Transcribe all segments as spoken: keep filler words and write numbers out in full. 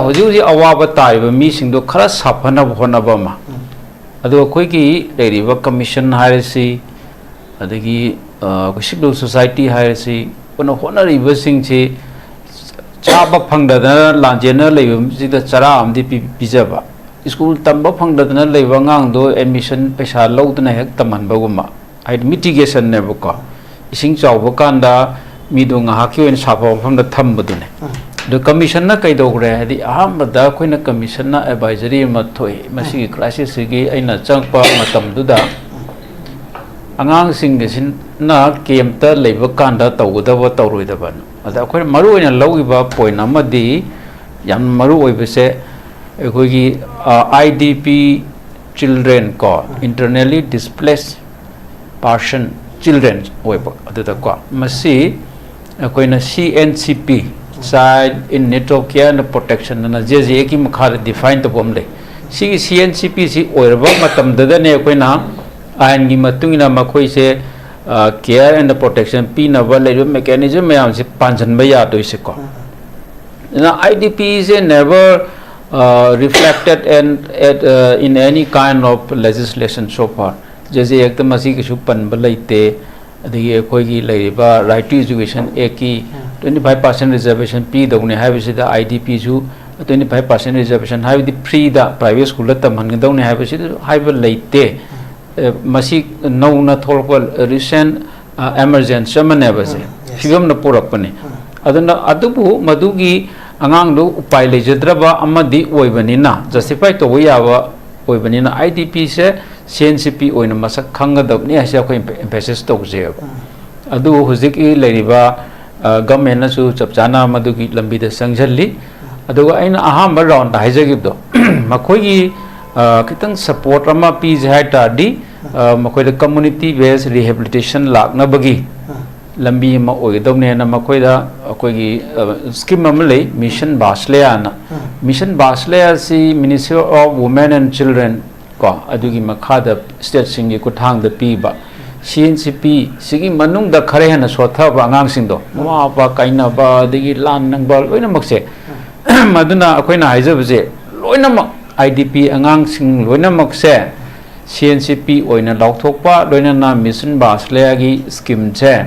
ꯍꯧꯖꯤꯛ ꯍꯧꯖꯤꯛ ꯑꯋꯥꯕ ꯇꯥꯔꯤꯕ ꯃꯤꯁꯤꯡꯗꯣ ꯈꯔ ꯁꯥꯐꯅꯕ ꯍꯣꯠꯅꯕ ꯑꯃ, ꯑꯗꯨꯒ ꯑꯩꯈꯣꯏꯒꯤ ꯂꯩꯔꯤꯕ ꯀꯃꯤꯁꯟ ꯍꯥꯏꯔꯁꯤ, ꯑꯗꯒꯤ ꯑ, ꯑꯩꯈꯣꯏ ꯁꯤꯚꯤꯜ ꯁꯣꯁꯥꯏꯇꯤ ꯍꯥꯏꯔꯁꯤ, ꯄꯨꯟꯅ ꯍꯣꯠꯅꯔꯤꯕꯁꯤꯡꯁꯤ ꯆꯥꯕ ꯐꯪꯗꯗꯅ ꯂꯥꯟꯖꯦꯟꯅ ꯂꯩꯕꯁꯤꯗ ꯆꯔꯥ ꯑꯃꯗꯤ ꯄꯤ-, ꯄꯤꯖꯕ, ꯁ꯭ꯀꯨꯜ ꯇꯝꯕ ꯐꯪꯗꯗꯅ ꯂꯩꯕ ꯑꯉꯥꯡꯗꯣ ꯑꯦꯗꯃꯤꯁꯟ ꯄꯩꯁꯥ ꯂꯧꯗꯅ ꯍꯦꯛ ꯇꯝꯍꯟꯕꯒꯨꯝꯕ, ꯍꯥꯏꯗꯤ ꯃꯤꯇꯤꯒꯦꯁꯟꯅꯦꯕꯀꯣ, ꯏꯁꯤꯡ ꯆꯥꯎꯕ ꯀꯥꯟꯗ ꯃꯤꯗꯣ ꯉꯥꯏꯍꯥꯛꯀꯤ ꯑꯣꯏꯅ ꯁꯥꯐꯕ ꯃꯐꯝꯗ ꯊꯝꯕꯗꯨꯅꯦ꯫ ꯑꯗꯣ ꯀꯃꯤꯁꯟꯅ ꯀꯩꯗꯧꯈ꯭ꯔꯦ ꯍꯥꯏꯗꯤ, ꯑꯍꯥꯟꯕꯗ ꯑꯩꯈꯣꯏꯅ ꯀꯃꯤꯁꯟꯅ ꯑꯦꯗꯚꯥꯏꯖꯔꯤ ꯑꯃ ꯊꯣꯛꯏ, ꯃꯁꯤꯒꯤ ꯀ꯭ꯔꯥꯏꯁꯤꯁꯁꯤꯒꯤ ꯑꯩꯅ ꯆꯪꯉꯛꯄ ꯃꯇꯝꯗꯨꯗ ꯑꯉꯥꯡꯁꯤꯡ ꯑꯁꯤꯅ ꯀꯦꯝꯞꯇ ꯂꯩꯕ ꯀꯥꯟꯗ ꯇꯧꯒꯗꯕ ꯇꯧꯔꯣꯏꯗꯕꯅ꯫ ꯑꯗ ꯑꯩꯈꯣꯏꯅ ꯃꯔꯨ ꯑꯣꯏꯅ ꯂꯧꯈꯤꯕ ꯄꯣꯏꯟ ꯑꯃꯗꯤ ꯌꯥꯝ ꯃꯔꯨ ꯑꯣꯏꯕꯁꯦ, ꯑꯩꯈꯣꯏꯒꯤ, ꯑ, IDP children ꯀꯣ, internally displaced person children ꯑꯣꯏꯕ ꯑꯗꯨꯗꯀꯣ, ꯃꯁꯤ ꯑꯩꯈꯣꯏꯅ CNCP, Child in Need of Care and Protection ꯑꯅ JJAꯒꯤ ꯃꯈꯥꯗ ꯗꯤꯐꯥꯏꯟ ꯇꯧꯕ ꯑꯃ ꯂꯩ꯫ ꯁꯤꯒꯤ CNCPꯁꯤ ꯑꯣꯏꯔꯕ ꯃꯇꯝꯗꯨꯗꯅꯦ ꯑꯩꯈꯣꯏꯅ ꯑꯥꯏꯟꯒꯤ ꯃꯇꯨꯡ ꯏꯟꯅ ꯃꯈꯣꯏꯁꯦ, ꯑ, care and protection ꯄꯤꯅꯕ ꯂꯩꯔꯤꯕ mechanism ꯃꯌꯥꯝꯁꯦ ꯄꯥꯟꯁꯤꯟꯕ ꯌꯥꯗꯣꯏꯁꯦꯀꯣ꯫ ꯑꯗꯨꯅ IDPꯁꯦ never, uh, reflected and at, uh, in any kind of legislation so far. JJAct ꯃꯁꯤ ꯀꯩꯁꯨ ꯄꯟꯕ ꯂꯩꯇꯦ꯫ ꯑꯗꯒꯤ ꯑꯩꯈꯣꯏꯒꯤ ꯂꯩꯔꯤꯕ Right to Education Actꯀꯤ twenty five percent reservation ꯄꯤꯗꯧꯅꯦ ꯍꯥꯏꯕꯁꯤꯗ IDPꯁꯨ twenty five percent reservation ꯍꯥꯏꯕꯗꯤ freeꯗ private schoolꯗ ꯇꯝꯍꯟꯒꯗꯧꯅꯦ ꯍꯥꯏꯕꯁꯤꯗ ꯍꯥꯏꯕ ꯂꯩꯇꯦ꯫ ꯑꯦ, ꯃꯁꯤ ꯅꯧꯅ ꯊꯣꯛꯂꯛꯄ recent, ꯑ, emergence ꯑꯃꯅꯦꯕ ꯁꯦ꯫ ꯐꯤꯕꯝꯅ ꯄꯨꯔꯛꯄꯅꯤ꯫ ꯑꯗꯨꯅ ꯑꯗꯨꯕꯨ ꯃꯗꯨꯒꯤ ꯑꯉꯥꯡꯗꯨ ꯎꯄꯥꯏ ꯂꯩꯖꯗ꯭ꯔꯕ ꯑꯃꯗꯤ ꯑꯣꯏꯕꯅꯤꯅ, justify ꯇꯧꯕ ꯌꯥꯕ ꯑꯣꯏꯕꯅꯤꯅ, IDPꯁꯦ CNCP ꯑꯣꯏꯅ ꯃꯁꯛ ꯈꯪꯒꯗꯕꯅꯤ ꯍꯥꯏꯁꯦ ꯑꯩꯈꯣꯏ emphasis ꯇꯧꯖꯩꯕ꯫ ꯑꯗꯨ ꯍꯧꯖꯤꯛꯀꯤ ꯂꯩꯔꯤꯕ, ꯑ, governmentꯅꯁꯨ ꯆꯞ ꯆꯥꯅ ꯃꯗꯨꯒꯤ ꯂꯝꯕꯤꯗ ꯆꯪꯁꯤꯜꯂꯤ꯫ ꯑꯗꯨꯒ ꯑꯩꯅ ꯑꯍꯥꯟꯕ roundꯇ ꯍꯥꯏꯖꯈꯤꯕꯗꯣ, ꯃꯈꯣꯏꯒꯤ, ꯑ, ꯈꯤꯇꯪ support ꯑꯃ ꯄꯤꯁꯦ ꯍꯥꯏ ꯇꯥꯔꯗꯤ, ꯑ, ꯃꯈꯣꯏꯗ community based rehabilitation ꯂꯥꯛꯅꯕꯒꯤ ꯂꯝꯕꯤ ꯑꯃ ꯑꯣꯏꯒꯗꯧꯅꯦꯅ ꯃꯈꯣꯏꯗ ꯑꯩꯈꯣꯏꯒꯤ, ꯑ, scheme ꯑꯃ ꯂꯩ, Mission Vatsalyaꯅ꯫ Mission Vatsalya ꯑꯁꯤ Ministry of Women and Children ꯀꯣ, ꯑꯗꯨꯒꯤ ꯃꯈꯥꯗ stateꯁꯤꯡꯒꯤ ꯈꯨꯠꯊꯥꯡꯗ ꯄꯤꯕ꯫ CNCP ꯁꯤꯒꯤ ꯃꯅꯨꯡꯗ ꯈꯔ ꯍꯦꯟꯅ ꯁꯣꯠꯊꯕ ꯑꯉꯥꯡꯁꯤꯡꯗꯣ, ꯃꯃꯥ ꯃꯄꯥ ꯀꯥꯏꯅꯕ, ꯑꯗꯒꯤ ꯂꯥꯟ ꯅꯪꯕ, ꯂꯣꯏꯅꯃꯛꯁꯦ ꯑꯗꯨꯅ ꯑꯩꯈꯣꯏꯅ ꯍꯥꯏꯖꯕꯁꯦ, ꯂꯣꯏꯅꯃꯛ ꯑꯥꯏ ꯗꯤ ꯄꯤ ꯑꯉꯥꯡꯁꯤꯡ ꯂꯣꯏꯅꯃꯛꯁꯦ ꯁꯤ ꯑꯦꯟ ꯁꯤ ꯄꯤ ꯑꯣꯏꯅ ꯂꯥꯎꯊꯣꯛꯄ, ꯂꯣꯏꯅꯅ ꯃꯤꯁꯟ ꯕꯥꯁꯂꯌꯥꯒꯤ ꯁ꯭ꯀꯤꯝꯁꯦ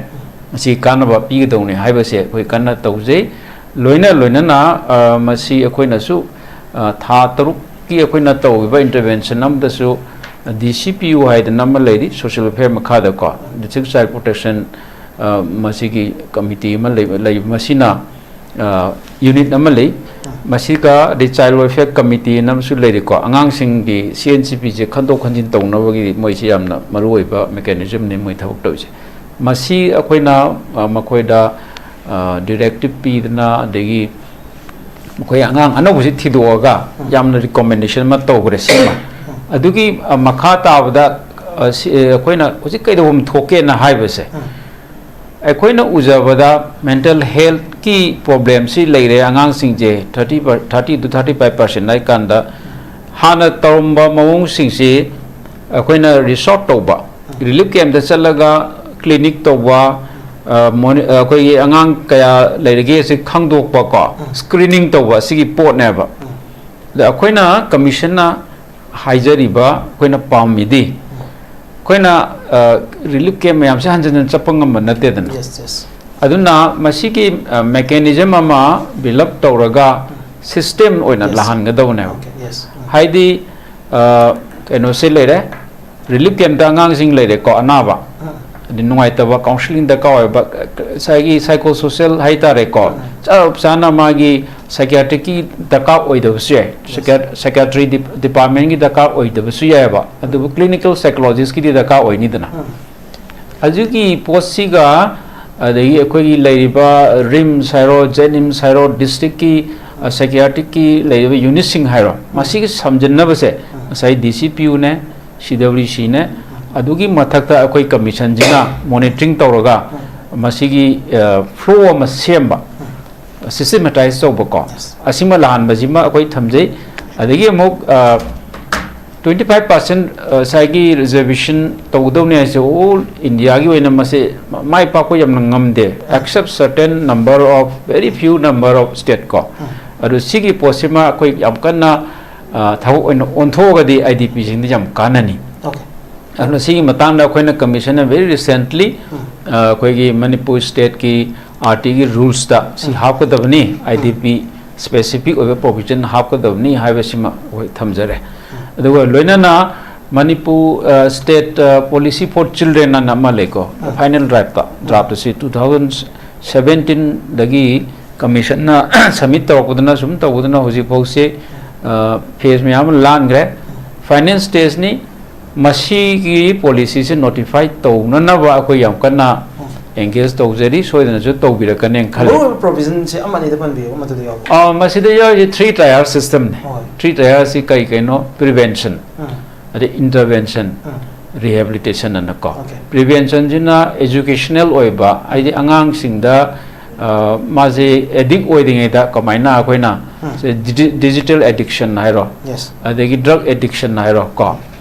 ꯃꯁꯤ ꯀꯥꯟꯅꯕ ꯄꯤꯒꯗꯧꯅꯤ ꯍꯥꯏꯕꯁꯦ ꯑꯩꯈꯣꯏ ꯀꯟꯅ ꯇꯧꯖꯩ꯫ ꯂꯣꯏꯅ ꯂꯣꯏꯅꯅ, ꯑ, ꯃꯁꯤ ꯑꯩꯈꯣꯏꯅꯁꯨ, ꯑ, ꯊꯥ ꯇꯔꯨꯛꯀꯤ ꯑꯩꯈꯣꯏꯅ ꯇꯧꯔꯤꯕ ꯏꯟꯇꯔꯚꯦꯟꯁꯟ ꯑꯃꯗꯁꯨ ꯗꯤ ꯁꯤ ꯄꯤ ꯌꯨ ꯍꯥꯏꯗꯅ ꯑꯃ ꯂꯩꯔꯤ, ꯁꯣꯁꯤꯌꯦꯜ ꯋꯦꯜꯐꯤꯌꯔ ꯃꯈꯥꯗꯀꯣ, ꯗꯤꯁꯇ꯭ꯔꯤꯛ ꯆꯥꯏꯜ ꯄ꯭ꯔꯣꯇꯦꯛꯁꯟ, ꯑ, ꯃꯁꯤꯒꯤ ꯀꯃꯤꯇꯤ ꯑꯃ ꯂꯩꯕ, ꯂꯩꯕ ꯃꯁꯤꯅ, ꯑ, ꯌꯨꯅꯤꯠ ꯑꯃ ꯂꯩ꯫ ꯃꯁꯤꯒ ꯑꯗꯩ ꯆꯥꯏꯜ ꯋꯦꯜꯐꯤꯌꯔ ꯀꯃꯤꯇꯤ ꯑꯅ ꯑꯃꯁꯨ ꯂꯩꯔꯤꯀꯣ, ꯑꯉꯥꯡꯁꯤꯡꯒꯤ ꯁꯤ ꯑꯦꯟ ꯁꯤ ꯄꯤꯁꯦ ꯈꯟꯗꯣꯛ ꯈꯟꯖꯤꯟ ꯇꯧꯅꯕꯒꯤ ꯃꯣꯏꯁꯤ ꯌꯥꯝꯅ ꯃꯔꯨꯑꯣꯏꯕ ꯃꯦꯀꯥꯅꯤꯖꯝꯅꯤ ꯃꯣꯏ ꯊꯕꯛ ꯇꯧꯔꯤꯁꯦ꯫ ꯃꯁꯤ ꯑꯩꯈꯣꯏꯅ, ꯑ, ꯃꯈꯣꯏꯗ, ꯑ, ꯗꯤꯔꯦꯛꯇꯤꯞ ꯄꯤꯗꯅ, ꯑꯗꯒꯤ ꯃꯈꯣꯏ ꯑꯉꯥꯡ ꯑꯅꯧꯕꯁꯤ ꯊꯤꯗꯣꯛꯑꯒ ꯎꯝ꯫ ꯌꯥꯝꯅ ꯔꯤꯀꯣꯃꯦꯟꯗꯦꯁꯟ ꯑꯃ ꯇꯧꯈ꯭ꯔꯦ ꯁꯤꯃ꯫ ꯎꯝ꯫ ꯑꯗꯨꯒꯤ, ꯑ, ꯃꯈꯥ ꯇꯥꯕꯗ, ꯑ, ꯁꯤ, ꯑ, ꯑꯩꯈꯣꯏꯅ ꯍꯧꯖꯤꯛ ꯀꯩꯗꯧꯐꯝ ꯊꯣꯛꯀꯦꯅ ꯍꯥꯏꯕꯁꯦ, ꯎꯝ꯫ ꯑꯩꯈꯣꯏꯅ ꯎꯖꯕꯗ ꯃꯦꯟꯇꯦꯜ ꯍꯦꯜꯠꯀꯤ ꯄ꯭ꯔꯣꯕ꯭ꯂꯦꯝꯁꯤ ꯂꯩꯔꯦ ꯑꯉꯥꯡꯁꯤꯡꯁꯦ, thirty per-, thirty to thirty five percent ꯍꯥꯏ ꯀꯥꯟꯗ, ꯍꯥꯟꯅ ꯇꯧꯔꯝꯕ ꯃꯑꯣꯡꯁꯤꯡꯁꯤ ꯑꯩꯈꯣꯏꯅ ꯔꯤꯁꯣꯔꯠ ꯇꯧꯕ, ꯔꯤꯂꯤꯐ ꯀꯦꯝꯞꯇ ꯆꯠꯂꯒ ꯀ꯭ꯂꯤꯅꯤꯛ ꯇꯧꯕ, ꯑ, ꯃꯣꯅꯤ-, ꯑ, ꯑꯩꯈꯣꯏꯒꯤ ꯑꯉꯥꯡ ꯀꯌꯥ ꯂꯩꯔꯒꯦ ꯁꯤ ꯈꯪꯗꯣꯛꯄ ꯀꯣ, ꯎꯝ꯫ ꯁ꯭ꯀ꯭ꯔꯤꯅꯤꯡ ꯇꯧꯕ ꯑꯁꯤꯒꯤ ꯄꯣꯠꯅꯦꯕ꯫ ꯎꯝ꯫ ꯑꯗ ꯑꯩꯈꯣꯏꯅ ꯀꯃꯤꯁꯟꯅ ꯍꯥꯏꯖꯔꯤꯕ, ꯑꯩꯈꯣꯏꯅ ꯄꯥꯝꯃꯤꯗꯤ, ꯑꯩꯈꯣꯏꯅ, ꯑ, ꯔꯤꯂꯤꯐ ꯀꯦꯝꯞ ꯃꯌꯥꯝꯁꯦ ꯍꯟꯖꯤꯟ ꯍꯟꯖꯤꯟ ꯆꯠꯄ ꯉꯝꯕ ꯅꯠꯇꯦꯗꯅ꯫ Yes, yes. ꯑꯗꯨꯅ ꯃꯁꯤꯒꯤ, ꯑ, ꯃꯦꯀꯥꯅꯤꯖꯝ ꯑꯃ ꯕꯤꯜ ꯑꯞ ꯇꯧꯔꯒ ꯁꯤꯁꯇꯦꯝ ꯑꯣꯏꯅ Yes. ꯂꯥꯛꯍꯟꯒꯗꯧꯕꯅꯦꯕ꯫ Okay, yes. ꯎꯝ꯫ ꯍꯥꯏꯗꯤ, ꯑ, ꯀꯩꯅꯣꯁꯦ ꯂꯩꯔꯦ, ꯔꯤꯂꯤꯐ ꯀꯦꯝꯞꯇ ꯑꯉꯥꯡꯁꯤꯡ ꯂꯩꯔꯦꯀꯣ, ꯑꯅꯥꯕ, ꯎꯝ꯫ ꯑꯗꯩ ꯅꯨꯡꯉꯥꯏꯇꯕ, ꯀꯥꯎꯟꯁꯤꯂꯤꯡ ꯗꯔꯀꯥꯔ ꯑꯣꯏꯕ, ꯉꯁꯥꯏꯒꯤ ꯁꯥꯏꯀꯣ ꯁꯣꯁꯦꯜ ꯍꯥꯏꯇꯥꯔꯦꯀꯣ, ꯎꯝ꯫ ꯆꯞ ꯆꯥꯅ ꯃꯥꯒꯤ ꯁꯥꯏꯀꯤꯌꯥꯇ꯭ꯔꯤꯛꯀꯤ ꯗꯔꯀꯥꯔ ꯑꯣꯏꯗꯕꯁꯨ ꯌꯥꯏ, Yes. ꯁꯥꯏꯀꯤꯌꯥ-, ꯁꯥꯏꯀꯤꯌꯥꯇ꯭ꯔꯤ ꯗꯤꯞ-, ꯗꯤꯄꯥꯔꯠꯃꯦꯟꯒꯤ ꯗꯔꯀꯥꯔ ꯑꯣꯏꯗꯕꯁꯨ ꯌꯥꯏꯑꯕ, ꯑꯗꯨꯕꯨ ꯀ꯭ꯂꯤꯅꯤꯀꯦꯜ ꯁꯥꯏꯀꯣꯂꯣꯖꯤꯁꯀꯤꯗꯤ ꯗꯔꯀꯥꯔ ꯑꯣꯏꯅꯤꯗꯅ꯫ ꯎꯝ꯫ ꯑꯗꯨꯒꯤ ꯄꯣꯠꯁꯤꯒ, ꯑꯗꯒꯤ ꯑꯩꯈꯣꯏꯒꯤ ꯂꯩꯔꯤꯕ ꯔꯤꯝꯁ ꯍꯥꯏꯔꯣ, ꯖꯦꯅꯤꯝꯁ ꯍꯥꯏꯔꯣ, ꯗꯤꯁꯇ꯭ꯔꯤꯛꯀꯤ, ꯑ, ꯁꯥꯏꯀꯤꯌꯥꯇ꯭ꯔꯤꯛꯀꯤ ꯂꯩꯔꯤꯕ ꯌꯨꯅꯤꯠꯁꯤꯡ ꯍꯥꯏꯔꯣ, ꯎꯝ꯫ ꯃꯁꯤꯒꯤ ꯁꯝꯖꯤꯟꯅꯕꯁꯦ ꯎꯝ꯫ ꯉꯁꯥꯏ ꯗꯤ ꯁꯤ ꯄꯤ ꯌꯨꯅꯦ, ꯁꯤ ꯗꯕ꯭ꯂꯤꯎ ꯁꯤꯅꯦ, ꯑꯗꯨꯒꯤ ꯃꯊꯛꯇ ꯑꯩꯈꯣꯏ ꯀꯃꯤꯁꯟꯁꯤꯅ ꯃꯣꯅꯤꯇꯔꯤꯡ ꯇꯧꯔꯒ ꯎꯝ꯫ ꯃꯁꯤꯒꯤ, ꯑ, ꯐ꯭ꯂꯣ ꯑꯃ ꯁꯦꯝꯕ, ꯎꯝ꯫ ꯁꯤꯁꯇꯦꯃꯦꯇꯥꯏꯁ ꯇꯧꯕꯀꯣ, Yes. ꯑꯁꯤꯃ ꯂꯥꯛꯍꯟꯕꯁꯤꯃ ꯑꯩꯈꯣꯏ ꯊꯝꯖꯩ꯫ ꯑꯗꯒꯤ ꯑꯃꯨꯛ, ꯑ, twenty five percent, ꯑ, ꯉꯁꯥꯏꯒꯤ ꯔꯤꯖꯔꯕꯦꯁꯟ ꯇꯧꯒꯗꯧꯅꯤ ꯍꯥꯏꯁꯦ ꯑꯣꯜ ꯏꯟꯗꯤꯌꯥꯒꯤ ꯑꯣꯏꯅ ꯃꯁꯤ ꯃꯥꯏ ꯄꯥꯛꯄ ꯌꯥꯝꯅ ꯉꯝꯗꯦ, except certain number of, very few number of state ꯀꯣ꯫ ꯎꯝ꯫ ꯑꯗꯨ ꯁꯤꯒꯤ ꯄꯣꯠꯁꯤꯃ ꯑꯩꯈꯣꯏ ꯌꯥꯝ ꯀꯟꯅ, ꯑ, ꯊꯕꯛ ꯑꯣꯏꯅ ꯑꯣꯟꯊꯣꯛꯑꯒꯗꯤ ꯑꯥꯏ ꯗꯤ ꯄꯤꯁꯤꯡꯗꯤ ꯌꯥꯝ ꯀꯥꯟꯅꯅꯤ꯫ Okay. ꯑꯗꯨꯅ ꯁꯤꯒꯤ ꯃꯇꯥꯡꯗ ꯑꯩꯈꯣꯏꯅ ꯀꯃꯤꯁꯟꯅ very recently, ꯎꯝ. ꯑ, ꯑꯩꯈꯣꯏꯒꯤ ꯃꯅꯤꯄꯨꯔ stateꯀꯤ ꯑꯥꯔ ꯇꯤꯒꯤ rulesꯇ ꯁꯤ ꯎꯝ. ꯍꯥꯞꯀꯗꯕꯅꯤ, ꯎꯝ. ꯑꯥꯏ ꯗꯤ ꯄꯤ specific ꯑꯣꯏꯕ provision ꯍꯥꯞꯀꯗꯕꯅꯤ ꯍꯥꯏꯕꯁꯤꯃ ꯑꯩꯈꯣꯏ ꯊꯝꯖꯔꯦ꯫ ꯑꯗꯨꯒ ꯂꯣꯏꯅꯅ ꯃꯅꯤꯄꯨꯔ, ꯑ, state, ꯑ, policy for children ꯑꯅ ꯑꯃ ꯂꯩꯀꯣ, ꯎꯝ. final draftꯇ, draft ꯑꯁꯤ two thousand seventeenꯗꯒꯤ ꯀꯃꯤꯁꯟꯅ submit ꯇꯧꯔꯛꯄꯗꯨꯅ ꯁꯨꯝ ꯇꯧꯕꯗꯨꯅ ꯍꯧꯖꯤꯛꯐꯥꯎꯁꯦ, ꯑ, phase ꯃꯌꯥꯝ ꯑꯃ ꯂꯥꯟꯈ꯭ꯔꯦ꯫ Final stageꯅꯤ꯫ ꯃꯁꯤꯒꯤ policyꯁꯦ notify ꯇꯧꯅꯅꯕ ꯑꯩꯈꯣꯏ ꯌꯥꯝ ꯀꯟꯅ engage ꯇꯧꯖꯔꯤ, ꯁꯣꯏꯗꯅꯁꯨ ꯇꯧꯕꯤꯔꯛꯀꯅꯦꯅ ꯈꯜꯂꯤ꯫ ꯃꯔꯨꯑꯣꯏꯕ provisionꯁꯦ ꯑꯃ ꯑꯅꯤꯗ ꯄꯟꯕꯤꯌꯨ, ꯃꯗꯨꯗ ꯌꯥꯎꯕ꯫ ꯑ, ꯃꯁꯤꯗ ꯌꯥꯎꯔꯤꯁꯦ three tier systemꯅꯤ꯫ ꯍꯣꯏ꯫ Three tierꯁꯤ ꯀꯔꯤ ꯀꯩꯅꯣ? Prevention, ꯎꯝ. ꯑꯗꯩ intervention, ꯎꯝ. rehabilitation ꯑꯅꯀꯣ꯫ Okay. Preventionꯁꯤꯅ educational ꯑꯣꯏꯕ, ꯍꯥꯏꯗꯤ ꯑꯉꯥꯡꯁꯤꯡꯗ, ꯑ, ꯃꯥꯁꯦ addict ꯑꯣꯏꯔꯤꯉꯩꯗ ꯀꯃꯥꯏꯅ ꯑꯩꯈꯣꯏꯅ ꯎꯝ. ꯁꯦ digi-, digital addiction ꯍꯥꯏꯔꯣ, Yes. ꯑꯗꯒꯤ drug addiction ꯍꯥꯏꯔꯣ ꯀꯣ,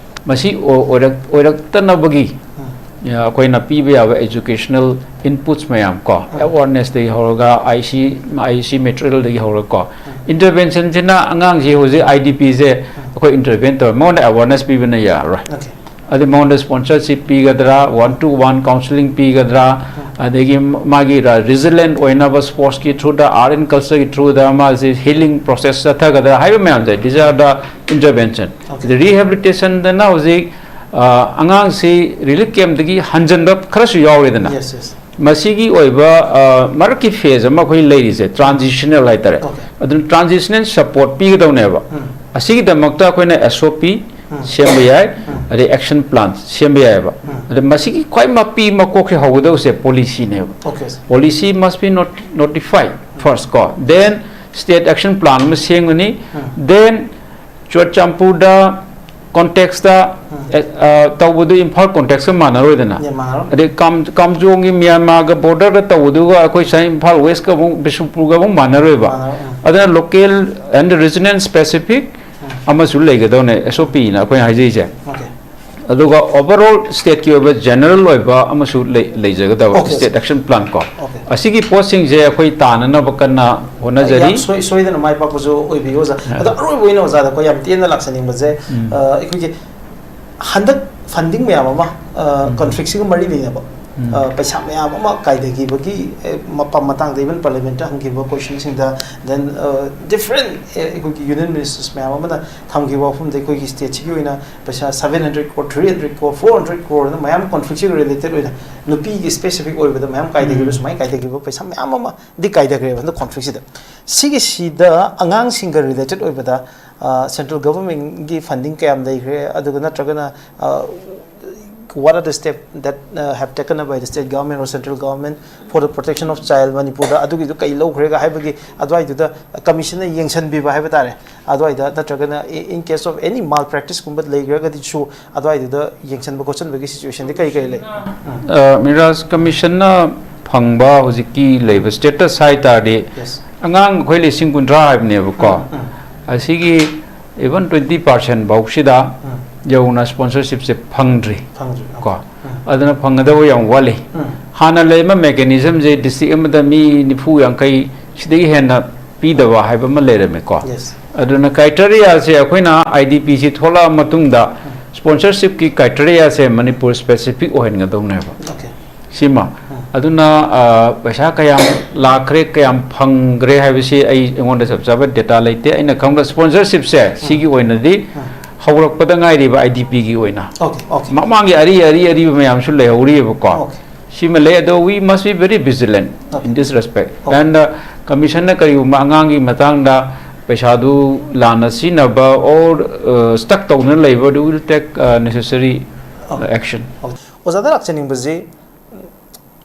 ꯃꯁꯤ ꯑꯣ-, ꯑꯣꯏꯔꯛ-, ꯑꯣꯏꯔꯛꯇꯅꯕꯒꯤ, ꯎꯝ. ꯑ, ꯑꯩꯈꯣꯏꯅ ꯄꯤꯕ ꯌꯥꯕ educational inputs ꯃꯌꯥꯝ ꯀꯣ, ꯎꯝ. awarenessꯇꯒꯤ ꯍꯧꯔꯒ, I C, I C materialꯗꯒꯤ ꯍꯧꯔꯒ ꯀꯣ, interventionꯁꯤꯅ ꯑꯉꯥꯡꯁꯤ ꯍꯧꯖꯤꯛ ꯑꯥꯏ ꯗꯤ ꯄꯤꯁꯦ ꯑꯩꯈꯣꯏ intervene ꯇꯧꯔ ꯃꯉꯣꯟꯗ awareness ꯄꯤꯕꯅ ꯌꯥꯔꯔꯣꯏ꯫ Okay. ꯑꯗꯩ ꯃꯉꯣꯟꯗ sponsorship ꯄꯤꯒꯗ꯭ꯔꯥ, one to one counselling ꯄꯤꯒꯗ꯭ꯔꯥ, ꯑꯗꯒꯤ ꯃꯥꯒꯤ ꯔ-, resilient ꯑꯣꯏꯅꯕ sportsꯀꯤ throughꯗ, art and cultureꯒꯤ throughꯗ ꯃꯥꯁꯤ healing process ꯆꯠꯊꯒꯗ꯭ꯔꯥ ꯍꯥꯏꯕ ꯃꯌꯥꯝꯁꯦ, these are the intervention꯫ Okay. ꯑꯗꯩ rehabilitationꯗꯅ ꯍꯧꯖꯤꯛ, ꯑ, ꯑꯉꯥꯡꯁꯤ relief campꯇꯒꯤ ꯍꯟꯖꯟꯕ ꯈꯔꯁꯨ ꯌꯥꯎꯔꯦꯗꯅ꯫ Yes, yes. ꯃꯁꯤꯒꯤ ꯑꯣꯏꯕ, ꯑ, ꯃꯔꯛꯀꯤ phase ꯑꯃ ꯑꯩꯈꯣꯏ ꯂꯩꯔꯤꯁꯦ transitional ꯍꯥꯏꯇꯥꯔꯦ꯫ Okay. ꯑꯗꯨꯅ transitional support ꯄꯤꯒꯗꯧꯅꯦꯕ꯫ ꯎꯝ. ꯑꯁꯤꯒꯤꯗꯃꯛꯇ ꯑꯩꯈꯣꯏꯅ S O P ꯎꯝ. ꯁꯦꯝꯕ ꯌꯥꯏ, ꯎꯝ. ꯑꯗꯩ action plan ꯁꯦꯝꯕ ꯌꯥꯏꯑꯕ꯫ ꯎꯝ. ꯑꯗ ꯃꯁꯤꯒꯤ ꯈ꯭ꯋꯥꯏ ꯃꯄꯤ ꯃꯀꯣꯛꯁꯦ ꯍꯧꯒꯗꯧꯁꯦ policyꯅꯦꯕ꯫ Okay, sir. Policy must be not-, notified first ꯀꯣ, then state action plan ꯑꯃ ꯁꯦꯝꯒꯅꯤ, ꯎꯝ. then ꯆꯨꯔꯆꯥꯟꯄꯨꯔꯗ contextꯇ, ꯎꯝ. ꯑꯦ, ꯑ, ꯇꯧꯕꯗꯨ ꯏꯝꯐꯥꯜ contextꯀ ꯃꯥꯟꯅꯔꯣꯏꯗꯅ꯫ Yeah, ꯃꯥꯟꯅꯔꯣꯏ. ꯑꯗꯩ ꯀꯥꯝ-, ꯀꯥꯝꯖꯣꯡꯒꯤ ꯃ꯭ꯌꯥꯟꯃꯥꯔꯒ borderꯒ ꯇꯧꯕꯗꯨꯒ ꯑꯩꯈꯣꯏ ꯁ꯭ꯋꯥꯏ ꯏꯝꯐꯥꯜ Westꯀ ꯑꯃꯨꯛ ꯕꯤꯁꯅꯨꯄꯨꯔꯒ ꯑꯃꯨꯛ ꯃꯥꯟꯅꯔꯣꯏꯕ꯫ ꯃꯥꯟꯅꯔꯣꯏ, ꯎꯝ. ꯑꯗꯨꯅ local and region specific ꯎꯝ. ꯑꯃꯁꯨ ꯂꯩꯒꯗꯧꯅꯦ, S O Pꯅ ꯑꯩꯈꯣꯏꯅ ꯍꯥꯏꯖꯩꯁꯦ꯫ Okay. ꯑꯗꯨꯒ overall stateꯀꯤ ꯑꯣꯏꯕ general ꯑꯣꯏꯕ ꯑꯃꯁꯨ ꯂꯩ- ꯂꯩꯖꯒꯗꯕ Okay, state sir. action plan ꯀꯣ꯫ Okay. ꯑꯁꯤꯒꯤ ꯄꯣꯠꯁꯤꯡꯁꯦ ꯑꯩꯈꯣꯏ ꯇꯥꯅꯅꯕ ꯀꯟꯅ ꯍꯣꯠꯅꯖꯔꯤ꯫ ꯌꯥꯝ ꯁꯣꯏ- ꯁꯣꯏꯗꯅ ꯃꯥꯏ ꯄꯥꯛꯄꯁꯨ ꯑꯣꯏꯕꯤꯌꯨ ꯑꯣꯖꯥ꯫ ꯑꯗꯣ ꯑꯔꯣꯏꯕ ꯑꯣꯏꯅ ꯑꯣꯖꯥꯗ ꯑꯩꯈꯣꯏ ꯌꯥꯝ ꯇꯦꯟꯅ ꯂꯥꯛꯆꯅꯤꯡꯕꯁꯦ, ꯎꯝ. ꯑ, ꯑꯩꯈꯣꯏꯒꯤ ꯍꯟꯗꯛ funding ꯃꯌꯥꯝ ꯑꯃ, ꯑ, ꯎꯝ. conflictꯁꯤꯒ ꯃꯔꯤ ꯂꯩꯅꯕ, ꯎꯝ. ꯑ, ꯄꯩꯁꯥ ꯃꯌꯥꯝ ꯑꯃ ꯀꯥꯏꯗꯈꯤꯕꯒꯤ, ꯑꯦ, ꯃꯄꯥ- ꯃꯇꯥꯡꯗ even parliamentꯇ ꯍꯪꯈꯤꯕ questionꯁꯤꯡꯗ, then, ꯑ, different, ꯑꯦ, ꯑꯩꯈꯣꯏꯒꯤ union ministers ꯃꯌꯥꯝ ꯑꯃꯅ ꯊꯝꯈꯤꯕ ꯋꯥꯐꯝꯗ ꯑꯩꯈꯣꯏꯒꯤ stateꯁꯤꯒꯤ ꯑꯣꯏꯅ ꯄꯩꯁꯥ seven hundred crore, three hundred crore, four hundred crore ꯃꯌꯥꯝ conflictꯁꯤꯒ related ꯑꯣꯏꯅ ꯅꯨꯄꯤꯒꯤ specific ꯑꯣꯏꯕꯗ ꯃꯌꯥꯝ ꯀꯥꯏꯗꯈꯤꯕ, ꯎꯝ. ꯁꯨꯃꯥꯏꯅ ꯀꯥꯏꯗꯈꯤꯕ ꯄꯩꯁꯥ ꯃꯌꯥꯝ ꯑꯃꯗꯤ ꯀꯥꯏꯗꯈ꯭ꯔꯦꯕ ꯍꯟꯗꯛ conflictꯁꯤꯗ꯫ ꯁꯤꯒꯤꯁꯤꯗ ꯑꯉꯥꯡꯁꯤꯡꯒ related ꯑꯣꯏꯕꯗ, ꯑ, central governmentꯀꯤ funding ꯀꯌꯥꯝ ꯂꯩꯈ꯭ꯔꯦ, ꯑꯗꯨꯒ ꯅꯠꯇ꯭ꯔꯒꯅ, ꯑ, what are the steps that, uh, have taken up by the state government or central government for the protection of child ꯃꯅꯤꯄꯨꯔꯗ ꯑꯗꯨꯒꯤꯗꯨ ꯀꯩ ꯂꯧꯈ꯭ꯔꯦꯒ ꯍꯥꯏꯕꯒꯤ ꯑꯗꯨꯋꯥꯏꯗꯨꯗ commissionꯅ ꯌꯦꯡꯁꯤꯟꯕꯤꯕ ꯍꯥꯏꯕ ꯇꯥꯔꯦ꯫ ꯑꯗꯨꯋꯥꯏꯗ ꯅꯠꯇ꯭ꯔꯒꯅ in case of any malpracticeꯀꯨꯝꯕ ꯂꯩꯈ꯭ꯔꯒꯗꯤꯁꯨ ꯑꯗꯨꯋꯥꯏꯗꯨꯗ ꯌꯦꯡꯁꯤꯟꯕ ꯈꯣꯠꯆꯟꯕꯒꯤ situationꯗꯤ ꯀꯔꯤ ꯀꯔꯤ ꯂꯩ? ꯑ, ꯃꯤꯔꯥꯖ, commissionꯅ ꯐꯪꯕ ꯍꯧꯖꯤꯛꯀꯤ ꯂꯩꯕ status ꯍꯥꯏ ꯇꯥꯔꯗꯤ, Yes. ꯑꯉꯥꯡ ꯑꯩꯈꯣꯏ ꯂꯤꯁꯤꯡ ꯀꯨꯟꯊ꯭ꯔꯥ ꯍꯥꯏꯕꯅꯦꯕꯀꯣ꯫ ꯎꯝ. ꯑꯁꯤꯒꯤ even twenty percent ꯐꯥꯎꯁꯤꯗ ꯎꯝ. ꯌꯧꯅ sponsorshipꯁꯦ ꯐꯪꯗ꯭ꯔꯤ꯫ ꯐꯪꯗ꯭ꯔꯤ꯫ ꯀꯣ꯫ ꯎꯝ. ꯑꯗꯨꯅ ꯐꯪꯒꯗꯕ ꯌꯥꯝ ꯋꯥꯠꯂꯤ꯫ ꯎꯝ. ꯍꯥꯟꯅ ꯂꯩꯔꯝꯕ mechanismꯁꯦ district ꯑꯃꯗ ꯃꯤ ꯅꯤꯐꯨ ꯌꯥꯡꯈꯩ ꯁꯤꯗꯒꯤ ꯍꯦꯟꯅ ꯄꯤꯗꯕ ꯍꯥꯏꯕ ꯑꯃ ꯂꯩꯔꯝꯃꯦꯀꯣ꯫ Yes. ꯑꯗꯨꯅ criteriaꯁꯦ ꯑꯩꯈꯣꯏꯅ IDPꯁꯤ ꯊꯣꯛꯂꯛꯑ ꯃꯇꯨꯡꯗ sponsorshipꯀꯤ criteriaꯁꯦ ꯃꯅꯤꯄꯨꯔ specific ꯑꯣꯏꯍꯟꯒꯗꯧꯅꯦꯕ꯫ Okay. ꯁꯤꯃ꯫ ꯑꯗꯨꯅ, ꯑ, ꯄꯩꯁꯥ ꯀꯌꯥꯝ ꯂꯥꯛꯈ꯭ꯔꯦ, ꯀꯌꯥꯝ ꯐꯪꯈ꯭ꯔꯦ ꯍꯥꯏꯕꯁꯤ ꯑꯩ, ꯑꯩꯉꯣꯟꯗ ꯆꯞ ꯆꯥꯕ data ꯂꯩꯇꯦ꯫ ꯑꯩꯅ ꯈꯪꯕ sponsorshipꯁꯦ ꯁꯤꯒꯤ ꯑꯣꯏꯅꯗꯤ ꯍꯧꯔꯛꯄꯗ ꯉꯥꯏꯔꯤꯕ IDPꯒꯤ ꯑꯣꯏꯅ꯫ Okay, okay. ꯃꯃꯥꯡꯒꯤ ꯑꯔꯤ, ꯑꯔꯤ, ꯑꯔꯤꯕ ꯃꯌꯥꯝꯁꯨ ꯂꯩꯍꯧꯔꯤꯕꯀꯣ꯫ Okay. ꯁꯤꯃ ꯂꯩ, ꯑꯗꯣ we must be very vigilant Okay. in this respect. Okay. And, uh, commissionꯅ ꯀꯔꯤꯒꯨꯝꯕ ꯑꯉꯥꯡꯒꯤ ꯃꯇꯥꯡꯗ ꯄꯩꯁꯥꯗꯨ ꯂꯥꯟꯅ ꯁꯤꯖꯤꯟꯅꯕ or, uh, stuck ꯇꯧꯗꯨꯅ ꯂꯩꯕ, we will take, uh, necessary, uh, Okay. action. Okay. ꯑꯣꯖꯥꯗ ꯂꯥꯛꯆꯅꯤꯡꯕꯁꯤ,